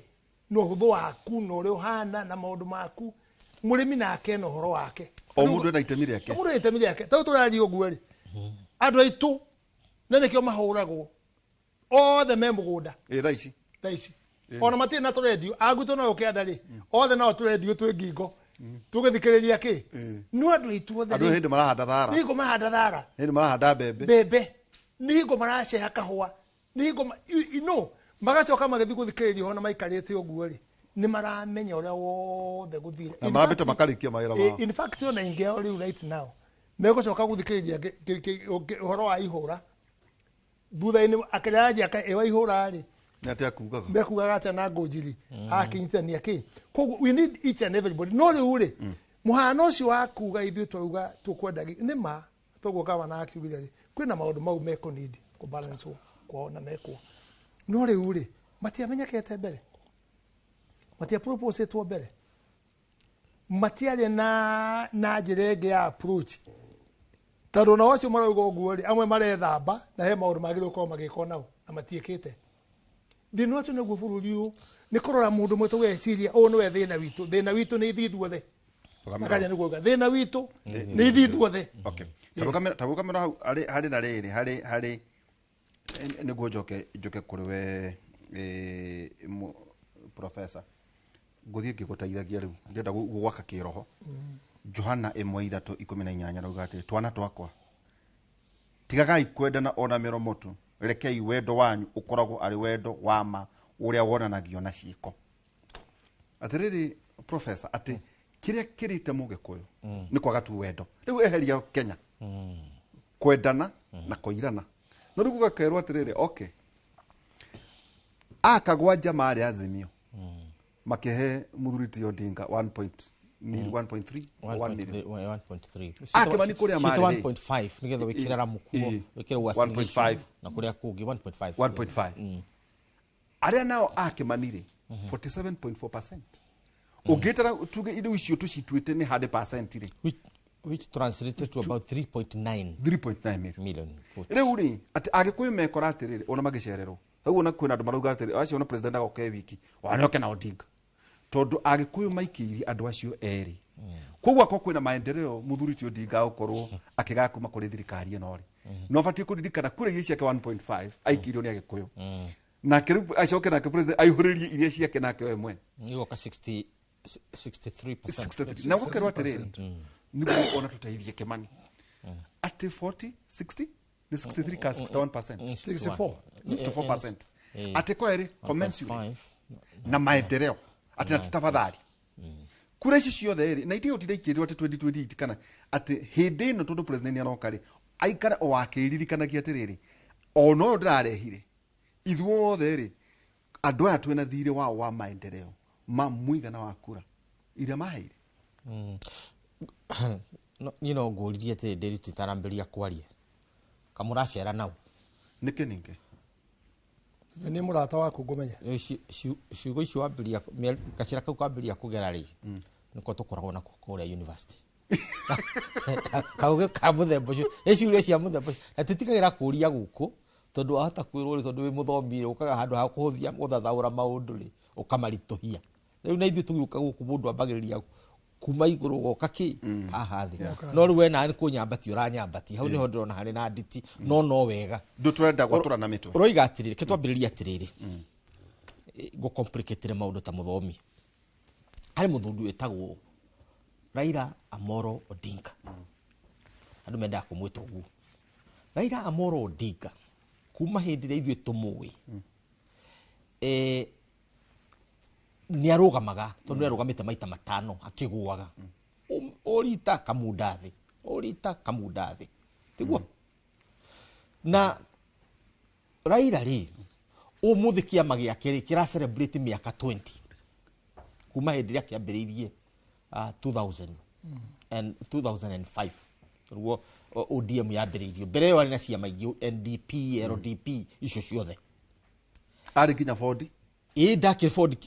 [SPEAKER 2] na ũhũthũ waku na ũrĩa ũhana na maũndũ maku, mũrĩmi nake na ũhoro wake.
[SPEAKER 1] O mũndũ ena itemi rĩake.
[SPEAKER 2] O mũndũ ena itemi rĩake. Tondũ tũraria ũguo rĩ, andũ aitũ na nĩkĩo mahũragwo othe me mũgũnda.
[SPEAKER 1] Ĩ thaa ici.
[SPEAKER 2] Thaa ici ona matirĩ na tũrendio agwitũ no ũkĩanda rĩ, othe nao tũrendio twĩ ngingo tũgĩthikĩrĩria kĩ, no andũ aitũ othe
[SPEAKER 1] andũ
[SPEAKER 2] rĩ,
[SPEAKER 1] hĩndĩ marahanda thara,
[SPEAKER 2] nĩ hingo mahanda thara,
[SPEAKER 1] hĩndĩ marahanda mbembe,
[SPEAKER 2] mbembe, nĩ hingo maraceha kahũa, nĩ hingo no magacoka magĩthiĩ gũthikĩrĩria ona maikarĩte ũguo rĩ, nĩ maramenya ũrĩa wothe gũthire.
[SPEAKER 1] Na marambĩte makarĩkia mawĩra mao.
[SPEAKER 2] In fact, ona ingĩ ao rĩu right now megũcoka gũthikĩrĩria ũhoro wa ihũra thutha-inĩ, akĩranjia ĩwa ihũra rĩ,
[SPEAKER 1] nĩ atĩa kugaga,
[SPEAKER 2] mekugaga atĩa na ngũnjiri akinyitithania kĩ. Koguo we need each and everybody. No rĩu rĩ, mũhano ũcio wa kuga ithuĩ twauga tũkwenda nĩ ma toguo gavana akiugire rĩ, kwĩna maũndũ mau mekũnidi kũbalance kwao na mekwo, no rĩu rĩ, matiamenyekete mbere, matiaproposetwo mbere, matiarĩ na njĩra ĩngĩ ya approach, tondũ ona acio marauga ũguo rĩ, amwe marethamba na he maũndũ magĩrĩirwo gũkorwo magĩkwo nao na matiĩkĩte. Thĩna ũcio nĩguo bũrũri ũyũ nĩ kũrora mũndũ ũmwe tũgeciria ũyũ nĩwe thĩna witũ. Thĩna witũ nĩ ithuĩ ithuothe. Nakaja nĩguo auga thĩna witũ nĩ ithuĩ ithuothe.
[SPEAKER 1] Okay, tagukamĩra hau harĩ na rĩrĩ harĩ nĩguo njoke kũrĩ we, professor, ngũthiĩ ngĩgũteithagia rĩu ndĩrenda gwaka kĩroho. Johana 1:3:18 rauga atĩrĩ, twana twakwa, tigagai kwendana ona mĩromo tu, rekei wendo wanyu ũkoragwo arĩ wendo wa ma ũrĩa wonanagio na ciĩko. Atĩrĩrĩ professor, atĩ kĩrĩa kĩrĩte mũgĩkũyũ nĩ kwaga tu wendo, rĩu eheria Kenya kwendana na kũirana, no rĩu gũgakerwo atĩrĩrĩ, okay, akagwanja marĩ Azimio makĩhe mũthuri ti Odinga 1.3 or 1 million.
[SPEAKER 3] 1.3.
[SPEAKER 1] Ah, Kĩmani kũrĩa marĩ rĩ.
[SPEAKER 3] 1.5 nigetha wĩkĩre ramukuo, wĩkĩre Uasin Gishu
[SPEAKER 1] 1.5.
[SPEAKER 3] na kũrĩa kũngĩ 1.5.
[SPEAKER 1] 1.5. Arĩa nao a Kĩmani rĩ, 47.4%, ũngĩtara tuge indo icio tũcituĩte nĩ 100% rĩ,
[SPEAKER 3] Which translated to about 3.9
[SPEAKER 1] 3.9 million
[SPEAKER 3] million votes.
[SPEAKER 1] Rĩu rĩ, atĩ agĩkũyũ mekora atĩrĩrĩ, ona magĩcererwo rĩu, ona kwĩna andũ marauga atĩrĩ, acio ona president agoka e wiki, ona nĩoke na Odinga, tondũ agĩkũyũ maikĩirie andũ acio erĩ. Koguo akorwo kwĩna maendeleo mũthuri ti Odinga agũkorwo akĩgaya kuma kũrĩ thirikari ĩno rĩ, no abatiĩ kũririkana kũrĩ iria ciake 1.5 aikĩirio nĩ agĩkũyũ, nake rĩu acoke nake president aihũrĩrie iria ciake nake we mwene.
[SPEAKER 3] Igoka 60. 63%.
[SPEAKER 1] 63. Na gũkerwo atĩrĩrĩ, nĩguo ona tũteithie Kĩmani, atĩ 40, 60, nĩ 63 ka 61%?
[SPEAKER 2] 64.
[SPEAKER 1] 64%, atĩ kwerĩ commensurate na maendeleo, atĩ na tafadhali kura ici ciothe rĩ, na itigũtinda ikĩrwo atĩ 2028 kana atĩ hĩndĩ ĩno, tondũ president nĩ aroka rĩ, aikare o akĩririkanagia atĩrĩrĩ, ona ũyũ ndĩrarehire ithuothe rĩ, andũ aya twĩna thirĩ wao wa maendeleo ma mũigana wa kura iria maheire.
[SPEAKER 3] No, niĩ no ngũririe atĩrĩ, ndĩrute itarambĩrĩria kwaria, kamũracera nau?
[SPEAKER 1] Nĩkĩ ningĩ?
[SPEAKER 2] Nĩ mũrata waku ngũmenya.
[SPEAKER 3] Rĩu ciugo icio wambĩrĩria gacĩra kau kambĩrĩria kũgera rĩ, nĩko tũkoragwo nako kũrĩa university. Kaũgĩ ka mũthemba ũcio, nĩ ciũria cia mũthemba ũcio, na tũtigagĩra kũria gũkũ, tondũ wahota kwĩrwo rĩ, tondũ wĩ mũthomi rĩ, ũkaga handũ ha kũhũthia gũthathaũra maũndũ rĩ, ũkamaritũhia. Rĩu na ithuĩ tũgĩũka gũkũ, mũndũ ambagĩrĩria kuma igũrũ goka kĩ haha thĩ, no rĩu we nawe nĩ kũnyambatia ũranyambatia hau, nĩho ndĩrona harĩ na nditi, no wega.
[SPEAKER 1] Ndũ tũrenda gwatũra na mĩtwe.
[SPEAKER 3] Ũroiga atĩrĩrĩ, ke twambĩrĩrie atĩrĩrĩ, ngũ-complicate maũndũ ta mũthomi. Harĩ mũthuri wĩtagwo Raila Amolo Odinga, andũ mendaga kũmwĩta ũguo Raila Amolo Odinga. Kuma hĩndĩ ĩrĩa ithuĩ tũmũĩ, nĩ arũgamaga, tondũ nĩ arũgamĩte maita 5 akĩgũaga. Ũrita kamunda thĩ, ũrita kamunda thĩ, tiguo? Na Raila rĩ, ũmũthĩ kĩama gĩake rĩ, kĩra celebrate mĩaka 20 kuma hĩndĩ ĩrĩa kĩambĩrĩirie, 2000 and 2005 ruo ODM yambĩrĩirio. Mbere ĩyo arĩ na ciama ingĩ, NDP, LDP, icio ciothe.
[SPEAKER 1] Arĩ nginya bondi.
[SPEAKER 3] Ĩ, ndakĩrĩ Ford.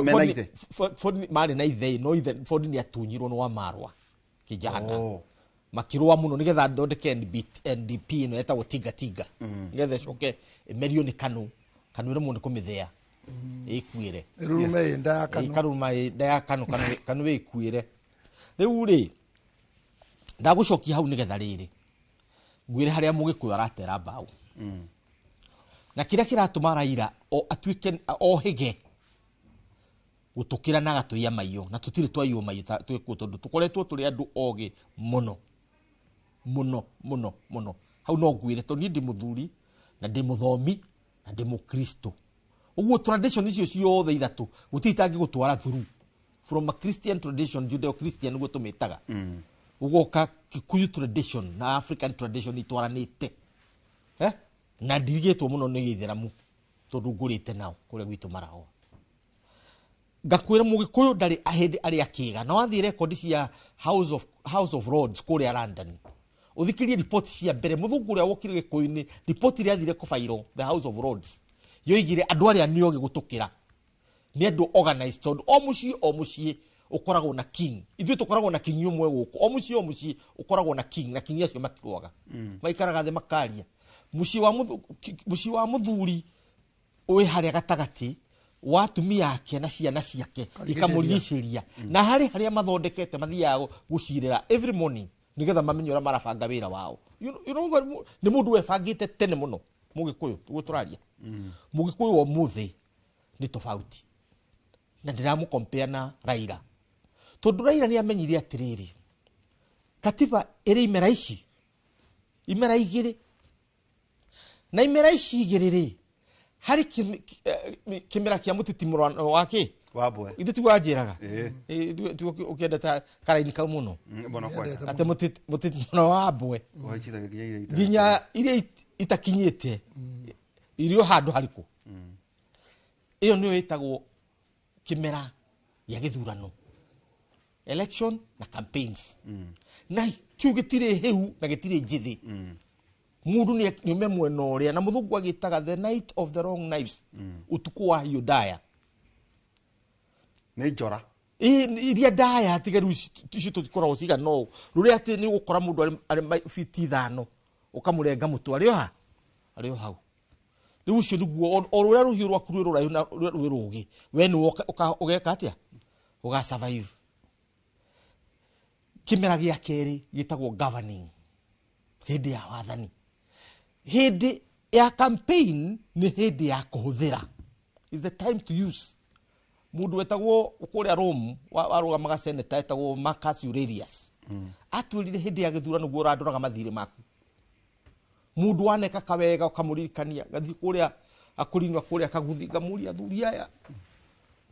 [SPEAKER 1] Mena ithe?
[SPEAKER 3] Ford marĩ na ithe, no ithe Ford nĩ atunyirwo nĩ Wamarwa kijana.
[SPEAKER 1] Oh.
[SPEAKER 3] Makĩrũa mũno nĩgetha thondeke NDP ĩno yetagwo Tinga Tinga, nĩgetha ĩcoke ĩmerio nĩ Kanu. Kanu ĩremwo nĩ kũmĩthĩa, ĩkuĩre.
[SPEAKER 2] Ĩrurume ĩ nda ya Kanu.
[SPEAKER 3] Karuma ĩ nda ya Kanu, Kanu, Kanu ĩkuĩre. Rĩu rĩ, ndagũcokia hau nĩgetha rĩrĩ ngwĩre harĩa mũgĩkũyũ aratera mbaũ, na kĩrĩa kĩratũma Raila o atuĩke ohĩge gũtũkĩra na agatũiya maiyo, na tũtirĩ twaiywo maiyo ta twĩkuo, tondũ tũkoretwo tũrĩ andũ ogĩ mũno mũno mũno mũno. Hau no ngwĩre, tondũ niĩ ndĩ mũthuri na ndĩ mũthomi na ndĩ mũkristo, ũguo tradition icio ciothe ithatũ gũtirĩ itangĩgũtwara through, from a Christian tradition, Judeo Christian nĩguo tũmĩtaga, ũgoka Kikuyu tradition na African tradition itwaranĩte, eh? Na ndirigĩtwo mũno nĩ gĩithĩramu, tondũ ngũrĩte nao kũrĩa gwitũ Maragwa. Ngakwĩra mũgĩkũyũ ndarĩ hĩndĩ arĩ akĩga. Na wathiĩ rekondi cia House of Lords kũrĩa London, ũthikĩrie ripoti cia mbere mũthũngũ ũrĩa wokire gĩkũyũ-inĩ, ripoti ĩrĩa athire kũbairwo the House of Lords yoigire andũ arĩa nĩ ogĩ gũtũkĩra nĩ andũ organized, tondũ o mũciĩ o mũciĩ ũkoragwo na king. Ithuĩ tũkoragwo na king ũmwe gũkũ, o mũciĩ o mũciĩ ũkoragwo na king, na king acio matirũaga, maikaraga thĩ makaria. Mũciĩ wa mũthuri wĩ harĩa gatagatĩ wa atumia ake na ciana ciake.
[SPEAKER 2] Karigicĩria.
[SPEAKER 3] Ikamũrigicĩria, na harĩ harĩa mathondekete mathiaga gũcirĩra every morning, nĩgetha mamenye ũrĩa marabanga wĩra wao. Nĩ mũndũ webangĩte tene mũno mũgĩkũyũ. Ũguo tũraria mũgĩkũyũ wa ũmũthĩ nĩ tofauti, na ndĩramũkompea na Raila, tondũ Raila nĩ amenyire atĩrĩrĩ, katiba ĩrĩ imera ici, imera 2, na imera ici 2 rĩ, harĩ kĩmera kĩa mũtitimũrano wa kĩ?
[SPEAKER 1] Wa mbwe.
[SPEAKER 3] Ithe tiguo wanjĩraga?
[SPEAKER 1] Ĩĩ.
[SPEAKER 3] Ĩ, tiguo ũkĩendete karaini kau mũno?
[SPEAKER 1] Mbona kwenda.
[SPEAKER 3] Atĩ mũtitimũrano wa mbwe.
[SPEAKER 1] Ũhaicithagia nginya iria
[SPEAKER 3] nginya iria itakinyĩte irio handũ harĩkũ. Ĩyo nĩyo ĩtagwo kĩmera gĩa gĩthurano, election na campaigns, na kĩu gĩtirĩ hĩu na gĩtirĩ njĩthĩ. Mũndũ nĩ nĩume mwena ũrĩa, na mũthũngũ agĩtaga the night of the long knives, ũtukũ wa hiũ ndaya.
[SPEAKER 1] Nĩ njora.
[SPEAKER 3] Ĩ, iria ndaya tiga rĩu ici tũtikoragwo cigana ũũ, rũrĩa atĩ nĩ ũgũkora mũndũ arĩ fiti 5 ũkamũrenga mũtwe arĩ o ha, arĩ o hau. Rĩu ũcio nĩguo o rũrĩa rũhiũ rwaku rwĩ rũraihu na rũrĩa rwĩ rũgĩ, we nĩwe ũgeka atĩa, ũga survive. Kĩmera gĩa kerĩ gĩtagwo governing, hĩndĩ ya wathani. Hĩndĩ ya campaign nĩ hĩndĩ ya kũhũthĩra, is the time to use. Mundu wetagwo kuria Rome warugamaga senator etagwo Marcus Aurelius. Atwirire hindi ya githurano guo urandoraga mathire maku. Mundu waneka kawega ukamuririkania gathi kuria akurinwa kuria kaguthi ngamuria athuri aya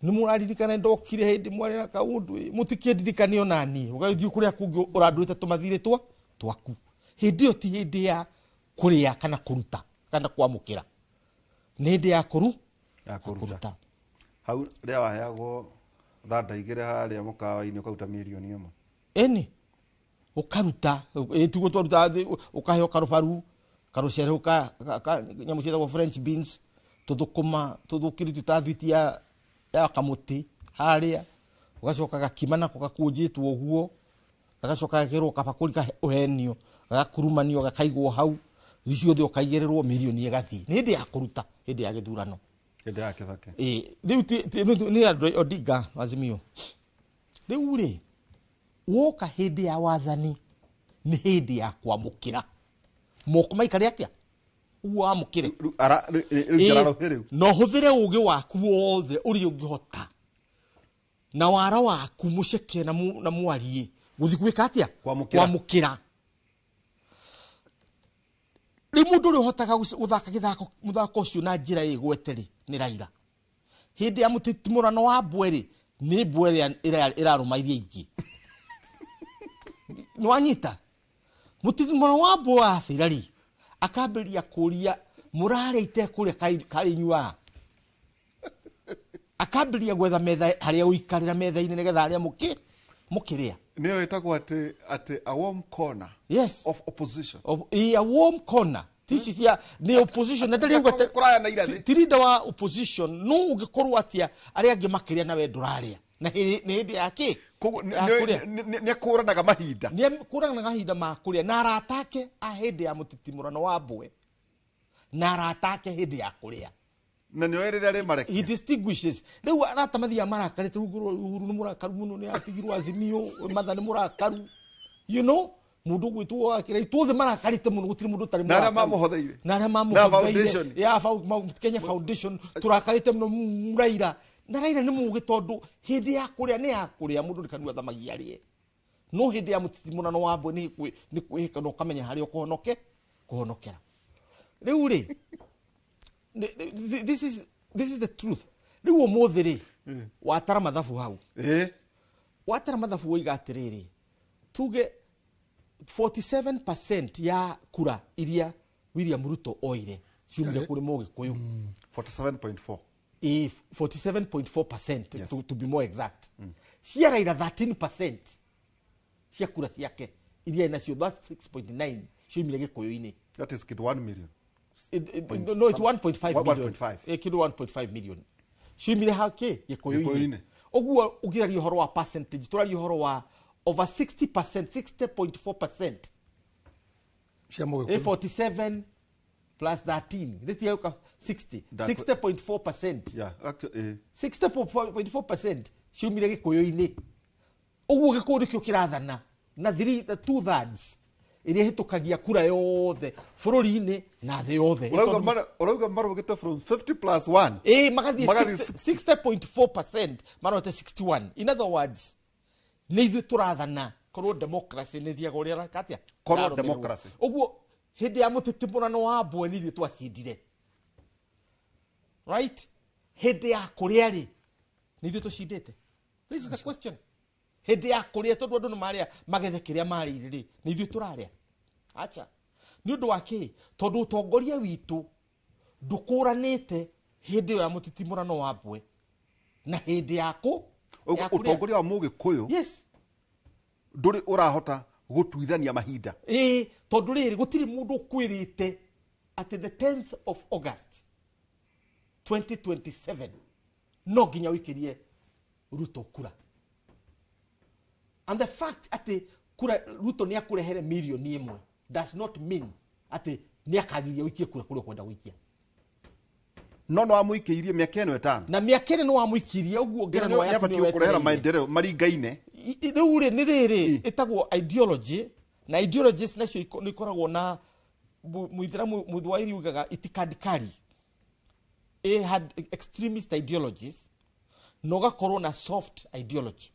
[SPEAKER 3] ni muraririkana ndokire hindi mwari na kaundu mutikiendirikania onani ugathii kuria kungi urandurite tumathire twa twaku. Hindi iyo ti hindi ya kuria kana kuruta kana kwamukira, ni hindi ya kuruta.
[SPEAKER 1] Hau ria waheagwo thanda igire haria mukawa-ini ukaruta mirioni imwe.
[SPEAKER 3] Eni ukaruta tiguo twaruta ukaheo karubaru karucere uka nyamu cietagwo French beans tuthukuma tuthukiritu ta thwiti ya kamuti haria ugacoka gakima nako gakunjitwo uguo gagacoka gakirwo kabakuri uhenio gagakurumanio gakaigwo hau ciothe ukaigĩrĩrwo mirioni ĩgathiĩ. Nĩ hĩndĩ ya kũruta, hĩndĩ ya gĩthurano,
[SPEAKER 1] hĩndĩ ya Kibaki.
[SPEAKER 3] Rĩu nĩ andũ Odinga Azimio. Rĩu rĩ woka hĩndĩ ya wathani nĩ hĩndĩ ya kwamũkĩra moko maikare atĩa ũguo wamũkĩre no hũthĩre ũgĩ waku wothe ũrĩa ũngĩhota na wara waku mũceke na mwarie gũthiĩ gwĩka atĩa kwamũkĩra. Rĩu mũndũ ũrĩa ũhotaga gũthaka gĩthako mũthako ũcio na njĩra ĩgwete rĩ nĩ Raila. Hĩndĩ ya mũtitimũrano wa mbwe rĩ nĩ mbwe ĩrĩa ĩrarũma iria ingĩ. Nĩ wanyita mũtitimũrano wa mbwe wathira rĩ akambĩrĩria kũria mũrarĩa itekũrĩa karĩ inyuĩ. Akambĩrĩria gwetha metha harĩa ũikarĩra metha-inĩ nĩgetha arĩa mũkĩrĩa.
[SPEAKER 1] Nĩyo ĩtagwo atĩ a warm corner.
[SPEAKER 3] Yes.
[SPEAKER 1] Of opposition.
[SPEAKER 3] Of a warm corner. Tici cia ni opposition na ndari ugate
[SPEAKER 1] kuraya na irathi.
[SPEAKER 3] Ti leader wa opposition no ungikorwo atia aria angi makiria na we nduraria. Na ni hindi ya ki?
[SPEAKER 1] Koguo ni akuranaga mahinda.
[SPEAKER 3] Ni akuranaga mahinda ma kuria na aratake a hindi ya mutitimurano wa mbwe. Na aratake hindi ya kuria.
[SPEAKER 1] Na nĩ oĩ rĩrĩa rĩmarekia.
[SPEAKER 3] He distinguishes. Rĩu arata mathiaga marakarĩte Uhuru nĩ mũrakaru mũno nĩ atigirwo Azimio Martha nĩ mũrakaru. You know mundu gwitwo akira itwothe marakarite muno gutiri mundu utari
[SPEAKER 1] na aria mamuhotheire
[SPEAKER 3] na aria mamuhotheire ya Kenya Foundation turakarite muno Raila na Raila ni mugi tondu hindi ya kuria ni ya kuria mundu ni kanua thamagia arie no hindi ya mutitimurano wa mbwe ni kwihika no ukamenya haria ukuhonoke kuhonokera. Riu ri this is the truth. Riu umuthi ri watara mathabu hau watara mathabu woiga atiriri tuge 47% ya kura iria William Ruto oire ciumire kuri Mugikuyu.
[SPEAKER 1] 47.4.
[SPEAKER 3] 47.4%
[SPEAKER 1] yes.
[SPEAKER 3] To be more exact. Cia Raila 13% cia kura ciake iria nacio that's 6.9 ciumire Gikuyu-ini.
[SPEAKER 1] That is kid 1 million.
[SPEAKER 3] No, it's 1.5 million.
[SPEAKER 1] 1.5.
[SPEAKER 3] Kid 1.5 million. Ciumire hake Gikuyu-ini. Oguo ugiraria uhoro wa percentage turaria uhoro wa over 60%, 60.4%. 47 plus 13. This year 60. 60.4%.
[SPEAKER 1] Yeah, actually
[SPEAKER 3] 60.4% ciumire Gikuyu-ini. Uguo Gikuyu nikio kirathana na 2/3 iria hitukagia kura yothe bururi-ini na thi yothe.
[SPEAKER 1] Urauga marugite from 50 plus 1.
[SPEAKER 3] Magathi 60.4% marote 61. In other words, nä ithuä tå rathana korwo democracy nä thiaga å rä a katia
[SPEAKER 1] korwo democracy
[SPEAKER 3] å hä ndä ya må titimå wa mbwe nä ithuä twacindire right hä ndä ya kå rä a rä nä ithuä tå cindä te. This is the question. Hä ndä ya kå rä a tondå andå nä marä a magethe kä rä a marä ire rä nä ithuä tå rarä a acha nä å ndå wa kä tondå å tongoria witå ndå kå ranä te hä ndä ä yo ya må titimå wa mbwe na hä ndä ya kå
[SPEAKER 1] utongoria wa Mugikuyu.
[SPEAKER 3] Yes.
[SPEAKER 1] Nduri urahota gutuithania mahinda.
[SPEAKER 3] Tondu riri gutiri mundu ukwirite ati the 10th of August 2027 no nginya wikirie Ruto kura. And the fact ati kura Ruto ni akurehere milioni imwe does not mean ati ni akagiria wikie kura kuria kwenda wikia.
[SPEAKER 1] No no amuikiirie miaka ĩno ĩtano.
[SPEAKER 3] Na miaka ĩno no amuikirie uguo ngerenwa
[SPEAKER 1] yaku ni kurehera maendeleo maringaine.
[SPEAKER 3] Riu ri ni riri itagwo ideology na ideologies nacio nĩ ikoragwo na muithiramu muthwairi ugaga itikadikari. Had extremist ideologies Na ũgakorwo na soft ideology.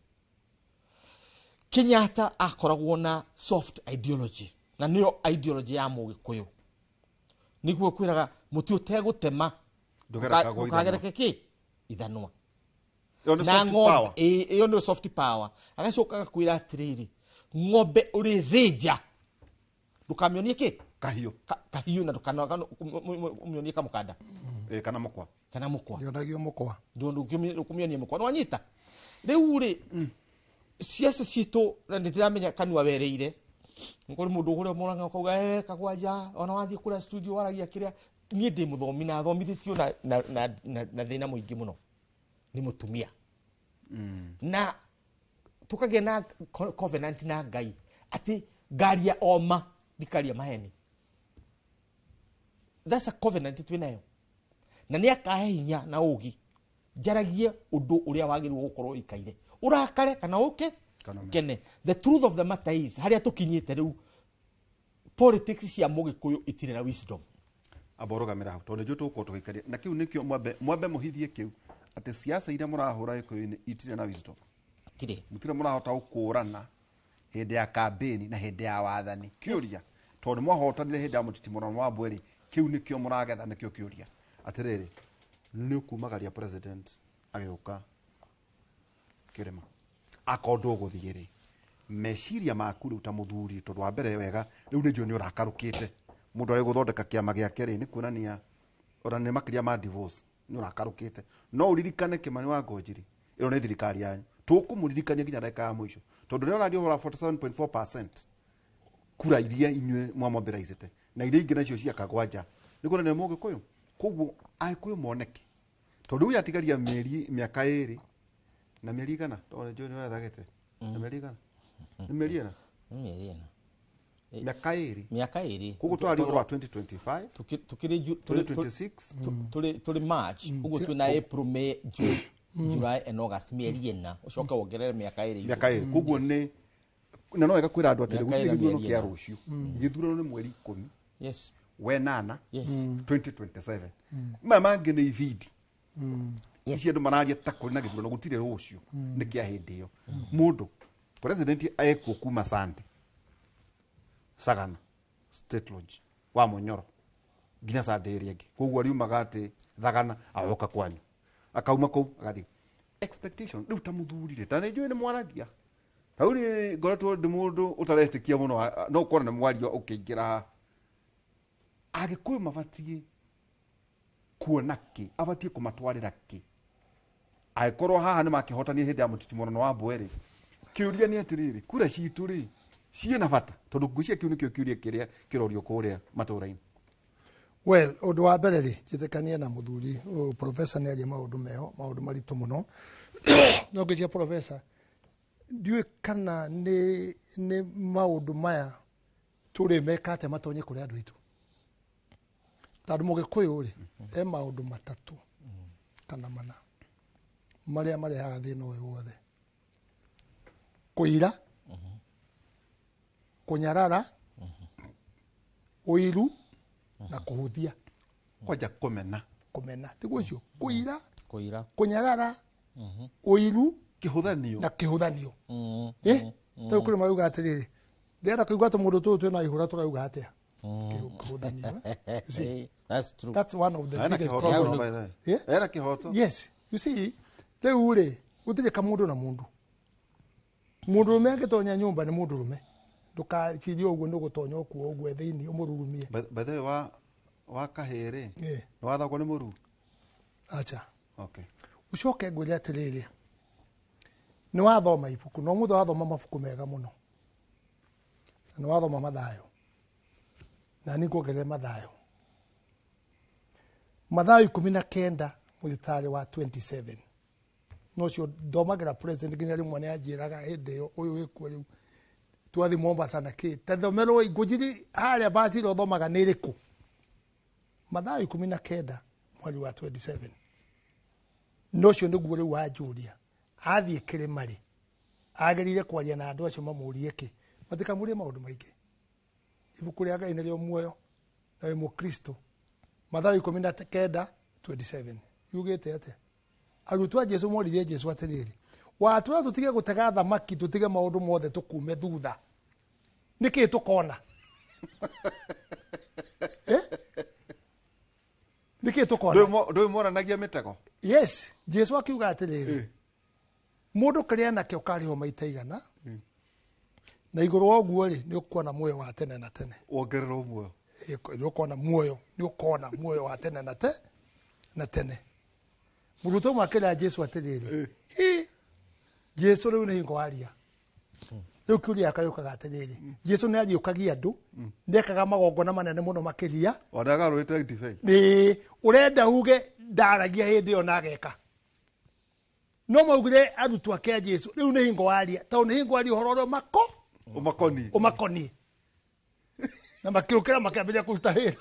[SPEAKER 3] Kenyatta akoragwo na soft ideology, na nĩyo ideology ya Mũgĩkũyũ. Nĩguo kwĩraga mũtĩ ũtegũtema
[SPEAKER 1] Ndũgereka gwo ithanwa.
[SPEAKER 3] ndũkagereke kĩ ithanwa.
[SPEAKER 1] Ĩyo nĩ
[SPEAKER 3] Na
[SPEAKER 1] soft
[SPEAKER 3] ng'ombe
[SPEAKER 1] power.
[SPEAKER 3] Ĩyo nĩyo soft power. Agacoka agakwĩra atĩrĩrĩ, ng'ombe ũrĩthĩnja ndũkamĩonie kĩ
[SPEAKER 1] kahiũ.
[SPEAKER 3] Kahiũ, na ndũkamĩonie kamũkanda.
[SPEAKER 1] Ĩ, kana mũkwa.
[SPEAKER 3] Kana mũkwa.
[SPEAKER 2] Ndionagio mũkwa.
[SPEAKER 3] Ndũkũmĩonia mũkwa. Nĩwanyita rĩu rĩ ciaca citũ, na nĩ ndĩramenya kanua wereire kũrĩ mũndũ ũrĩa mũrang'a ũkauga, "Eh, Kagwanja, ona wathiĩ kũrĩa studio waragia kĩrĩa." Niĩ ndĩ mũthomi na thomithĩtio na thĩna mũingĩ mũno nĩ mũtumia, na tũkagĩa na covenant na Ngai atĩ ngaria oma, ndikaria maheni. That's a covenant twĩ nayo, na nĩ akahe hinya na ũgi njaragie ũndũ ũrĩa wagĩrĩirwo gũkorwo ũikaire, ũrakare kana ũke
[SPEAKER 1] Kana ũmene.
[SPEAKER 3] kene. The truth of the matter is, harĩa tũkinyĩte rĩu, politics cia Mũgĩkũyũ itirĩ na wisdom.
[SPEAKER 1] Amba ũrũgamĩra hau, tondũ nĩnjũĩ tũgũkorwo tũgĩikaria na kĩu. Nĩkĩo mwambe mũhithie kĩu, atĩ siasa iria mũrahũra Gĩkũyũ-inĩ itirĩ na wisdom.
[SPEAKER 3] Itirĩ.
[SPEAKER 1] Mũtirĩ mũrahota gũkũrana hĩndĩ ya kambĩni na hĩndĩ ya wathani. Kĩũria, tondũ nĩ mwahotanire hĩndĩ ya mũtitimũrano wa mbweri, kĩu nĩkĩo mũragetha. Nĩkĩo kĩũria atĩrĩrĩ, nĩ ũkumagaria president agĩũka kĩrĩma, akorwo ndũgũthiĩ rĩ, meciria maku rĩu ta mũthuri, tondũ wa mbere wega rĩu nĩ njũĩ nĩ ũrakarũkĩte, mũndũ arĩ gũthondeka kĩama gĩake rĩ, nĩ kuonania ona nĩ makĩria ma divorce, nĩ ũrakarũkĩte. No ũririkane Kĩmani wa Ngũnjiri, ĩno nĩ thirikari yanyu, tũkũmũririkania nginya ndagĩka ya mũico, tondũ rĩrĩa ũraria ũhoro wa 47.4% kura iria inyuĩ mwamobiraicĩte na iria ingĩ nacio cia Kagwanja, nĩ kuonania Mũgĩkũyũ. Koguo Agĩkũyũ moneke, tondũ rĩu yatigaria mĩeri mĩaka 2 na mĩeri igana, tondũ nĩ njũĩ nĩ wethagĩte na mĩeri igana, nĩ mĩeri 4.
[SPEAKER 3] Nĩ mĩeri 4.
[SPEAKER 1] Mĩaka 2.
[SPEAKER 3] Mĩaka 2.
[SPEAKER 1] Koguo tũraria ũhoro wa 2025.
[SPEAKER 3] Tukĩrĩ
[SPEAKER 1] 2026.
[SPEAKER 3] Tũrĩ March ũguo, twĩna April, May, June, July and August, mĩeri 4, ũcoke wongerere mĩaka 2.
[SPEAKER 1] Mĩaka 2. Koguo nĩ na no wega kwĩra andũ atĩrĩ,
[SPEAKER 3] Mĩaka
[SPEAKER 1] gũtirĩ
[SPEAKER 3] 4,
[SPEAKER 1] gĩthurano
[SPEAKER 3] mĩeri
[SPEAKER 1] kĩa
[SPEAKER 3] 4.
[SPEAKER 1] rũciũ. Gĩthurano nĩ mweri 10 wenana 2027. Maya mangĩ nĩ ibindi ici andũ mararia ta kũrĩ na gĩthurano. Gũtirĩ rũciũ, nĩ kĩa hĩndĩ ĩyo. Mũndũ president ekuo kuma Sunday Sagana State Lodge wa Munyoro nginya Sunday ĩrĩa ĩngĩ. Koguo ariumaga atĩ Thagana agoka kwanyu, akauma kũu agathiĩ. Expectation rĩu ta mũthuri rĩ, ta nĩ njũĩ nĩ mwaragia hau, nĩ ngoretwo ndĩ mũndũ ũtaretĩkia mũno, no ũkona nĩ mwario ũkĩingĩra haha. Agĩkũyũ mabatiĩ kuona kĩ, abatiĩ kũmatwarĩra kĩ, angĩkorwo haha nĩ makĩhotania hĩndĩ ya mũtitimũrano wa mbwe rĩ? Kĩũria nĩ atĩrĩrĩ, kura citũ rĩ, ciĩna bata? Tondũ ngwĩciria kĩu nĩkĩo kĩũria kĩrĩa kĩrorio kũrĩa matũũra-inĩ.
[SPEAKER 2] Well, ũndũ wa mbere rĩ, njĩtĩkanie na mũthuri ũyũ, professor. Nĩ aria maũndũ meho, maũndũ maritũ mũno, no ngĩcia professor, ndiũĩ kana nĩ maũndũ maya tũrĩ meka atĩa matonye kũrĩ andũ aitũ, tondũ Mũgĩkũyũ rĩ, e maũndũ matatũ kana mana marĩa marehaga thĩna ũyũ wothe: kũira, kũnyarara, ũiru na kũhũthia.
[SPEAKER 1] Kwanja kũmena.
[SPEAKER 2] Kũmena tiguo ũcio, kũira,
[SPEAKER 3] Kũira.
[SPEAKER 2] Kũnyarara, ũiru.
[SPEAKER 1] Kĩhũthanio.
[SPEAKER 2] Na kĩhũthanio. Eh, rĩu kũrĩ marauga atĩrĩrĩ, ndĩrenda kũigua atĩ mũndũ tũyũ twĩna ihũra tũrauga atĩa. Kĩhũthanio, eh? You see,
[SPEAKER 3] That's true.
[SPEAKER 2] that's one of the
[SPEAKER 1] Ena
[SPEAKER 2] biggest
[SPEAKER 1] kĩhoto
[SPEAKER 2] problem.
[SPEAKER 1] mũno, by the way.
[SPEAKER 2] Yeah?
[SPEAKER 1] Ena kĩhoto.
[SPEAKER 2] Yes, you see, rĩu rĩ, gũtirĩ kamũndũ na mũndũ. Mũndũrũme angĩtonya nyũmba nĩ mũndũrũme, ndũkacirie ũguo nĩ ũgũtonya ũkuo ũguo thĩinĩ ũmũrurumie.
[SPEAKER 1] By the way, wa kahĩĩ rĩ, nĩ wathagwo nĩ mũru.
[SPEAKER 2] Acha.
[SPEAKER 1] Okay.
[SPEAKER 2] Ũcoke ngwĩre atĩrĩrĩ, nĩ wathoma ibuku na ũmũthĩ wathoma mabuku mega mũno, na nĩ wathoma Mathayo, na niĩ nguongerere Mathayo, Mathayo 19 mũtharĩ wa 27. No ũcio nthomagĩra president nginya rĩmwe nĩ anjĩraga hĩndĩ ĩyo ũyũ wĩkuo rĩu twathi Mombasa na kĩ tathomerwo ngũnjiri harĩa verse ĩrĩa ũthomaga nĩ ĩrĩkũ. Mathayo 19 mweri wa 27, no ũcio nĩguo rĩu wanjũria. Athiĩ kĩrĩma rĩ, agĩrĩire kwaria na andũ acio mamũrie kĩ? Matikamũrie maũndũ maingĩ. Ibuku rĩa Ngai nĩrĩo muoyo na wĩ Mũkristo. Mathayo 19 27 yugĩte atĩa? Arutwo a Jesu moririe Jesu atĩrĩrĩ, watwĩra tũtige gũtega thamaki, tũtige maũndũ mothe tũkume thutha, nĩkĩĩ tũkona? Eh? Nĩkĩĩ tũkona?
[SPEAKER 1] Ndũĩ monanagia mĩtego.
[SPEAKER 2] Yes, Jesu akiuga atĩrĩrĩ, mũndũ kĩrĩa nakĩo karĩhwo maita igana, na igũrũ wa ũguo rĩ, nĩ ũkuona muoyo wa tene na tene.
[SPEAKER 1] Wongererwo muoyo.
[SPEAKER 2] Nĩ ũkona muoyo, nĩ ũkona muoyo wa tene na na tene. Mũrutwo ũmwe akĩra Jesu atĩrĩrĩ, hi, Jesu rĩu nĩ hingo waria. Rĩu kĩũria gĩakwa gĩũkaga atĩrĩrĩ, Jesu nĩ ariũkagia andũ, nĩekaga magongona manene mũno makĩria.
[SPEAKER 1] Ona agarũrĩte ndibei.
[SPEAKER 2] Nĩ ũrenda uge ndaragia hĩndĩ ĩyo na ageka. No maugire arutwo ake a Jesu, rĩu nĩ hingo waria, tondũ nĩ hingo waria ũhoro ũrĩa
[SPEAKER 1] Ũmakoniĩ.
[SPEAKER 2] ũmakoniĩ. Na makĩũkĩra makĩambĩrĩria kũruta wĩra.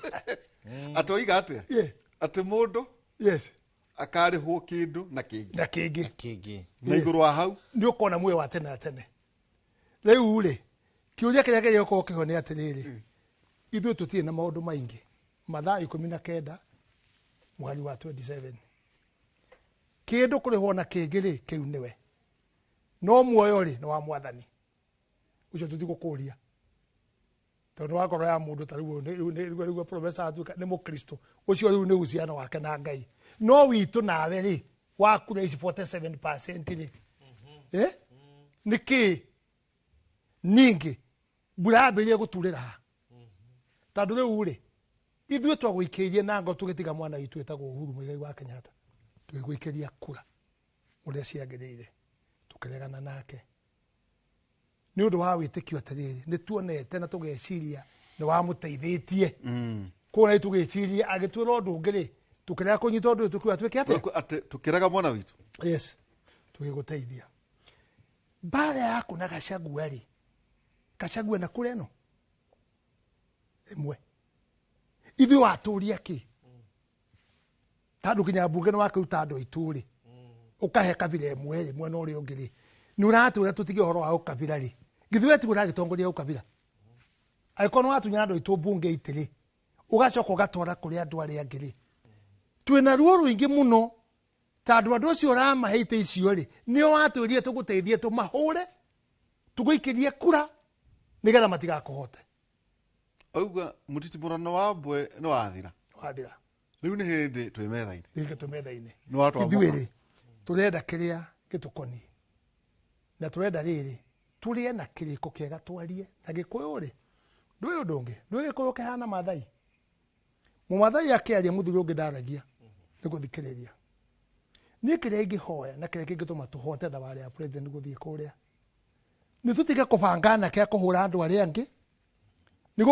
[SPEAKER 1] Atĩ oiga atĩa?
[SPEAKER 2] Yeah.
[SPEAKER 1] Atĩ mũndũ
[SPEAKER 2] Yes.
[SPEAKER 1] akarĩhwo kĩndũ na kĩngĩ.
[SPEAKER 2] Na kĩngĩ.
[SPEAKER 3] Kĩngĩ.
[SPEAKER 1] Na igũrũ wa hau.
[SPEAKER 2] Nĩ ũkona muoyo wa tene na tene. Rĩu rĩ, kĩũria kĩrĩa kĩrĩa gĩkorwo kĩho nĩ atĩrĩrĩ, ithuĩ tũtirĩ na maũndũ maingĩ. Mathaa 19 mũhari wa 27. Kĩndũ kũrĩhwo na kĩngĩ rĩ, kĩu nĩwe. No muoyo rĩ, nĩ wa mwathani. Ũcio tũtigũkũria. Tondũ wa ngoro ya mũndũ ta rĩu rĩu professor atuĩka nĩ mũkristo, ũcio rĩu nĩ uhusiano wake na Ngai. No witũ nawe rĩ, wakura ici 47% rĩ. Nĩ kĩĩ? Ningĩ mbura yambĩrĩrie gũturĩra haha. Tondũ rĩu rĩ, ithuĩ twagũikĩirie na ngo tũgĩtiga mwana witũ wĩtagwo Uhuru Muigai wa Kenyatta. Tũgĩgũikĩria kura ũrĩa ciagĩrĩire, tũkĩregana nake. Nĩ ũndũ wa wĩtĩkio atĩrĩrĩ, nĩ tuonete na tũgeciria nĩ wamũteithĩtie. Koguo na tũgĩciria agĩtwĩra ũndũ ũngĩ rĩ, tũkĩrega kũnyita ũndũ ũyũ tũkiuga twĩke atĩa?
[SPEAKER 1] Atĩ tũkĩrega mwana witũ.
[SPEAKER 2] Yes, tũgĩgũteithia. Mbara yaku na Gachagua rĩ, Gachagua na kũrĩa ĩno ĩmwe, ithuĩ watũria kĩ? Tondũ nginya mbunge nĩ wakĩruta andũ aitũ rĩ, ũkahe kabira ĩmwe rĩ, mwena ũrĩa ũngĩ rĩ, nĩ ũratwĩra tũtige ũhoro wa ũkabira rĩ, githĩ we tiwe ũragĩtongoria ũkabira? Angĩkorwo nĩ watunya andũ aitũ mbunge itĩ rĩ, ũgacoka ũgatwara kũrĩ andũ arĩa angĩ rĩ, twĩna ruo rũingĩ mũno, tondũ andũ acio ũramahe itĩ icio rĩ, nĩo watwĩrire tũgũteithie tũmahũre, tũgũikĩrie kura, nĩgetha matigakũhote.
[SPEAKER 1] Auga mũtitimũrano wa mbwe nĩ wathira.
[SPEAKER 2] Wathira.
[SPEAKER 1] Rĩu nĩ hĩndĩ twĩ metha-inĩ.
[SPEAKER 2] Rĩngĩ twĩ metha-inĩ.
[SPEAKER 1] Nĩ watwamũka.
[SPEAKER 2] Ithuĩ rĩ, tũrenda kĩrĩa gĩtũkoniĩ. Na tũrenda rĩrĩ, tũrĩe na kĩrĩko kĩega twarie. Na Gĩkũyũ rĩ, ndũĩ ũndũ ũngĩ, ndũĩ Gĩkũyũ kĩhana Maathai. Mũmathai akĩaria mũthuri ũngĩ ndaragia, nĩ gũthikĩrĩria. Niĩ kĩrĩa ingĩhoya na kĩrĩa kĩngĩtũma tũhote thabarĩ ya president gũthiĩ kũrĩa, nĩ tũtige kũbanga anake a kũhũra andũ arĩa angĩ, nĩ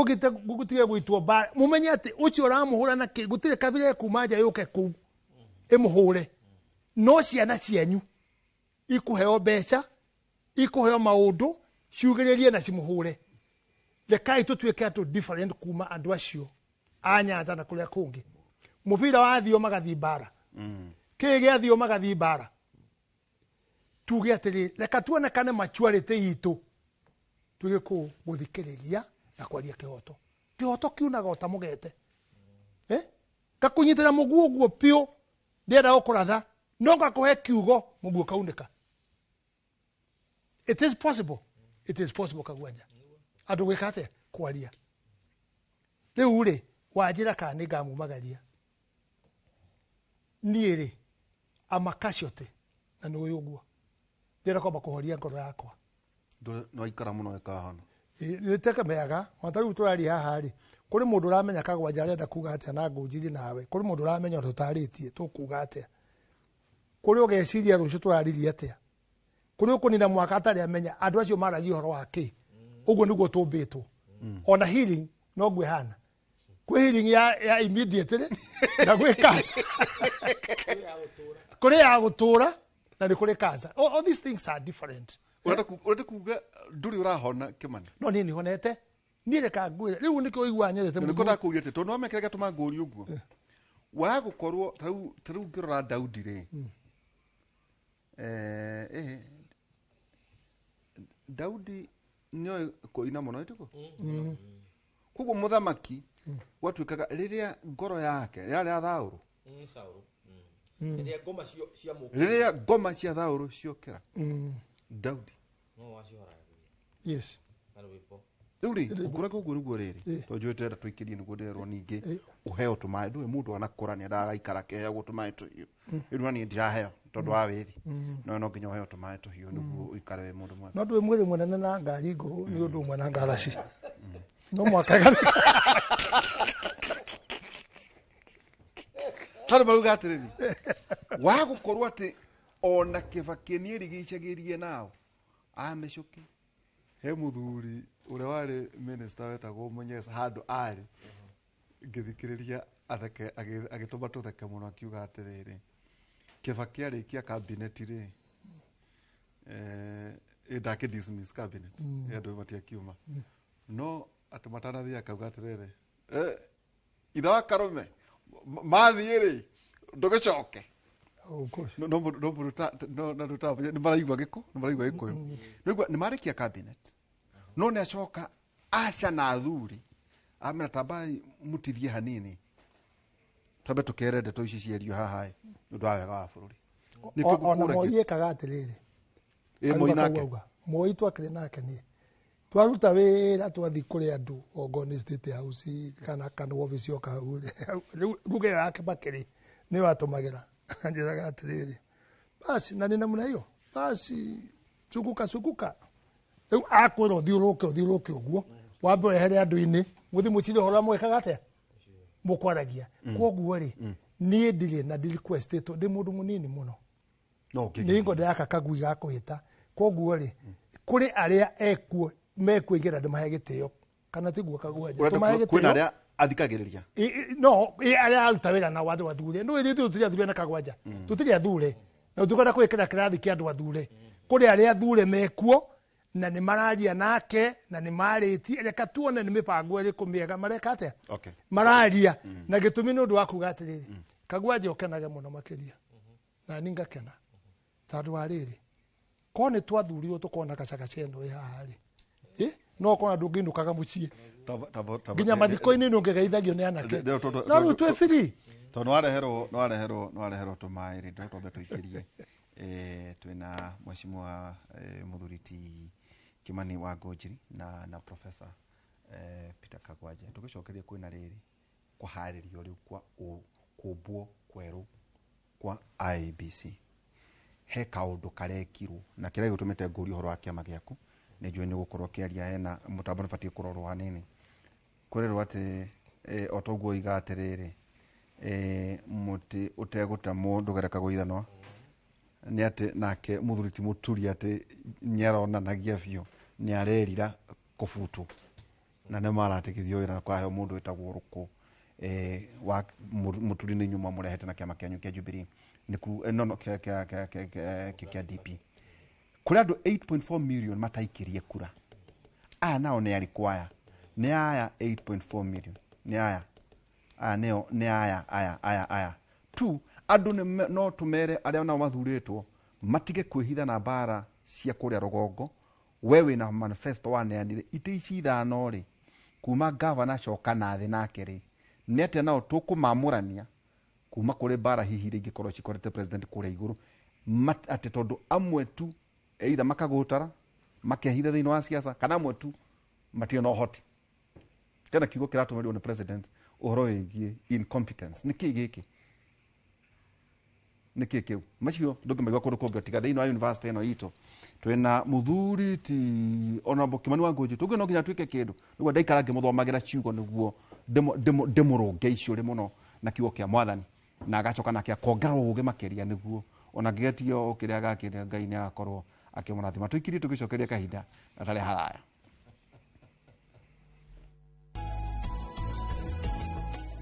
[SPEAKER 2] gũtige gũitwo mbara. Mũmenye atĩ ũcio ũramũhũra na kĩ, gũtirĩ kabira ĩkuma nja yũke kũu ĩmũhũre. No ciana cianyu ikũheo mbeca, ikũheo maũndũ, ciugĩrĩrie na cimũhũre. Rekai tũtuĩke andũ different kuma andũ acio a Nyanza na kũrĩa kũngĩ. Mũbira wathio magathiĩ mbara. Kĩĩ gĩathio magathiĩ mbara. Tuge atĩrĩ, reka tuonekane maturity itũ. Tuge kũu gũthikĩrĩria na kwaria kĩhoto. Kĩhoto kiunaga o ta mũgete. Ngakũnyitĩra mũguo ũguo piũ, ndienda gũkũratha, no ngakũhe kiugo, mũguo ũkaunĩka. It is possible. It is possible Kagwanja. Andũ gwĩka atĩa? Kwaria. Rĩu rĩ, wanjĩra kana nĩ ngamumagaria. Niĩ rĩ, ama casualty, na nĩ ũyũ ũguo. Ndĩrenda kwamba kũhoria ngoro yakwa.
[SPEAKER 1] Ndũrĩ nĩ waikara mũno ĩkahona.
[SPEAKER 2] Nĩ tegemeaga, o ta rĩu tũraria haha rĩ, kũrĩ mũndũ ũramenya Kagwanja arenda kuga atĩa na ngũnjiri nawe. Kũrĩ mũndũ ũramenya ũndũ tũtarĩtie, tũkuga atĩa. Kũrĩ ũgeciria rũciũ tũraririe atĩa. Kũrĩ ũkũnina mwaka atarĩ amenya, andũ acio maragia ũhoro wa kĩ. Ũguo nĩguo tũmbĩtwo. Ona healing no nguo ĩhana. Kwĩ healing ya immediate rĩ, na gwĩ cancer. Kũrĩ ya gũtũra na nĩ kũrĩ cancer. All these things are different.
[SPEAKER 1] Ũrenda kuga ndũrĩ ũrahona Kĩmani?
[SPEAKER 2] No niĩ nĩhonete. Niĩ reka ngwĩre, rĩu nĩkĩo ũiguaga nyendete
[SPEAKER 1] Nĩkĩo
[SPEAKER 2] mũno.
[SPEAKER 1] ndakũria atĩ, tondũ nĩwamenya kĩrĩa gĩatũma ngũrie ũguo. Wa gũkorwo, ta rĩu ngĩrora Daudi rĩ, Daudi nĩoĩ kũina mũno, ĩtiguo? Koguo mũthamaki gwatuĩkaga rĩrĩa ngoro yake yarĩ ya Saũlũ.
[SPEAKER 3] Saũlũ. Rĩrĩa ngoma cia mũkĩra.
[SPEAKER 1] Rĩrĩa ngoma cia Thaũrũ ciokĩra, Daudi
[SPEAKER 3] No wacihoragia.
[SPEAKER 2] Yes.
[SPEAKER 3] Na rwĩmbo.
[SPEAKER 1] Rĩu rĩ, ũkũraga ũguo nĩguo rĩrĩ tondũ njũĩ tũrenda tũikĩrie nĩguo ndĩrerwo ningĩ ũheo tũmaĩ. Ndũĩ mũndũ anakũra nĩ endaga agaikara akĩheagwo tũmaĩ tũhiũ. Rĩu na niĩ ndiraheo tondũ wa wĩthi, no no nginya ũheo tũmaĩ tũhiũ nĩguo ũikare wĩ mũndũ mwega.
[SPEAKER 2] No ndũĩ mwĩrĩ mũnene na ngari ngũrũ nĩ ũndũ ũmwe na ngaraci. No mwaka
[SPEAKER 1] Tondũ mauga atĩrĩrĩ, wa gũkorwo atĩ ona Kĩbakĩ nĩ erigicagĩrie nao amĩcũke.
[SPEAKER 4] He mũthuri ũrĩa warĩ minister wetagwo Munyesa handũ arĩ ngĩthikĩrĩria atheke agĩtũma tũtheke mũno akiuga atĩrĩrĩ, Kĩbakĩ arĩkia cabinet rĩ, ndakĩ dismiss cabinet, andũ matiakiuma, no atĩ matanathiĩ akauga atĩrĩrĩ, ithe wa Karũme mathiĩ rĩ ndũgĩcoke.
[SPEAKER 2] Of course.
[SPEAKER 4] No no no mũndũ ta no na ndũta nĩ maraigua gĩko, nĩ maraigua gĩkũyũ, nĩgua nĩ marĩkia cabinet, no nĩ acoka aca na athuri amera tambai mũtithie hanini twambe tũkere ndeto ici cierio haha ĩ, nĩ ũndũ wa wega wa bũrũri. Nĩkĩo
[SPEAKER 2] Ona
[SPEAKER 1] ngũkũragia.
[SPEAKER 2] Moi ekaga atĩrĩrĩ.
[SPEAKER 1] Ĩ, Moi nake.
[SPEAKER 2] Moi twakĩrĩ nake niĩ twaruta wĩra twathiĩ kũrĩ andũ ongorwo nĩ State House kana wabici o kau rĩu ruga ĩyo ya Kĩbakĩ rĩ nĩyo atũmagĩra. Anjĩraga atĩrĩrĩ, basi na nĩ namna hiyo basi sukuka sukuka. Rĩu akwĩra ũthiũrũke ũthiũrũke ũguo wambe wehere andũ-inĩ mũthiĩ mũcire ũhoro ũrĩa mwĩkaga atĩa mũkwaragia. Koguo rĩ, niĩ ndirĩ na ndi requestĩtwo, ndĩ mũndũ mũnini mũno.
[SPEAKER 1] No ũngĩgeria.
[SPEAKER 2] Nĩ ngo ndĩraka kagui ga kũhĩta. Koguo rĩ, kũrĩ arĩa ekuo mekuigĩra ndĩmahe gĩtĩo kana tiguo Kagwanja?
[SPEAKER 1] Ũrenda
[SPEAKER 2] Tũmahe
[SPEAKER 1] kwĩna
[SPEAKER 2] gĩtĩo.
[SPEAKER 1] arĩa athikagĩrĩria.
[SPEAKER 2] No arĩa aruta wĩra nao andũ athure. No ithuĩ tũtirĩ athure na Kagwanja, tũtirĩ athure na tũkwenda gwĩkĩra kĩrathi kĩa andũ athure. Kũrĩ arĩa athure mekuo na nĩ mararia nake na nĩ marĩtie. Reka tuone nĩ mĩbango ĩrĩkũ mĩega mareka atĩa.
[SPEAKER 1] Okay.
[SPEAKER 2] Mararia na gĩtũmi nĩ ũndũ wa kuga atĩrĩrĩ, Kagwanja ũkenage mũno makĩria na niĩ ngakena tondũ wa rĩrĩ, korwo nĩ twathurirwo tũkona gacagaca ĩno ĩ haha rĩ, no ũkona ndũngĩinũkaga mũciĩ nginya mathiko-inĩ nĩ ũngĩgeithagio nĩ anake. No rĩu twĩ free.
[SPEAKER 1] Tondũ nĩwareherwo tũmaĩ rĩ, ndĩrenda twambe tũikĩrie. Twĩna mheshimiwa mũthuri ti Kimani wa Ngũnjiri na professor Peter Kagwanja. Tũgĩcokeria kwĩna rĩrĩ kũharĩrio rĩu kwa kũmbwo kwerũ kwa IEBC. He kaũndũ karekirwo na kĩrĩa gĩtũmĩte ngũrie ũhoro wa kĩama gĩaku nĩ njũĩ nĩ ũgũkorwo ũkĩaria hena mũtambo nĩ ũbatiĩ kũrorwo hanini. Kwĩrĩrwo atĩ o toguo oiga atĩrĩrĩ, mũtĩ ũtegũtemwo ndũgerekagwo ithanwa, nĩ atĩ nake mũthuri ti Mũturi atĩ nĩaronanagia biũ nĩ arerira kũbutwo na nĩ maratigithio wĩra na kũraheo mũndũ wĩtagwo Rũkũ, wa Mũturi nĩ inyuĩ mwamũrehete na kĩama kĩanyu kĩa Jubilee. Nĩku, no, no, kĩa DP. Kũrĩ andũ 8.4 million mataikĩrie kura. Aya nao nĩ arĩkũ aya? Nĩ aya 8.4 million. Nĩ aya. Aya nĩo, nĩ aya, aya, aya, aya. Tu, andũ no tũmere arĩa nao mathurĩtwo matige kwĩhitha na mbara cia kũrĩa rũgongo. We wĩna manifesto waneanire itĩ ici ithano rĩ, kuma gavana acoka na thĩ nake rĩ, nĩ atĩa nao tũkũmamũrania kuma kũrĩ mbara hihi iria ingĩkorwo cikorete president kũrĩa igũrũ, atĩ tondũ amwe tu either makagũtara makehitha thĩinĩ wa siasa kana amwe tu matirĩ na ũhoti. Tena kiugo kĩratũmĩrwo nĩ president ũhoro wĩgiĩ incompetence. Nĩ kĩĩ gĩkĩ? Nĩ kĩĩ kĩu? Macio ndũngĩmaigua kũndũ kũngĩ tiga thĩinĩ wa university ĩno itũ. Twĩna mũthuri ti Honorable Kimani wa Ngũnjiri, tũngĩ no nginya twĩke kĩndũ nĩguo ndaikara ngĩmũthomagĩra ciugo nĩguo ndĩmũrũnge icũrĩ mũno na kiugo kĩa mwathani, na agacoka nake akongererwo ũgĩ makĩria nĩguo ona angĩgetio kĩrĩa agakĩrĩa Ngai nĩ agakorwo akĩmũrathima. Tũikirie tũgĩcokeria kahinda gatarĩ haraya.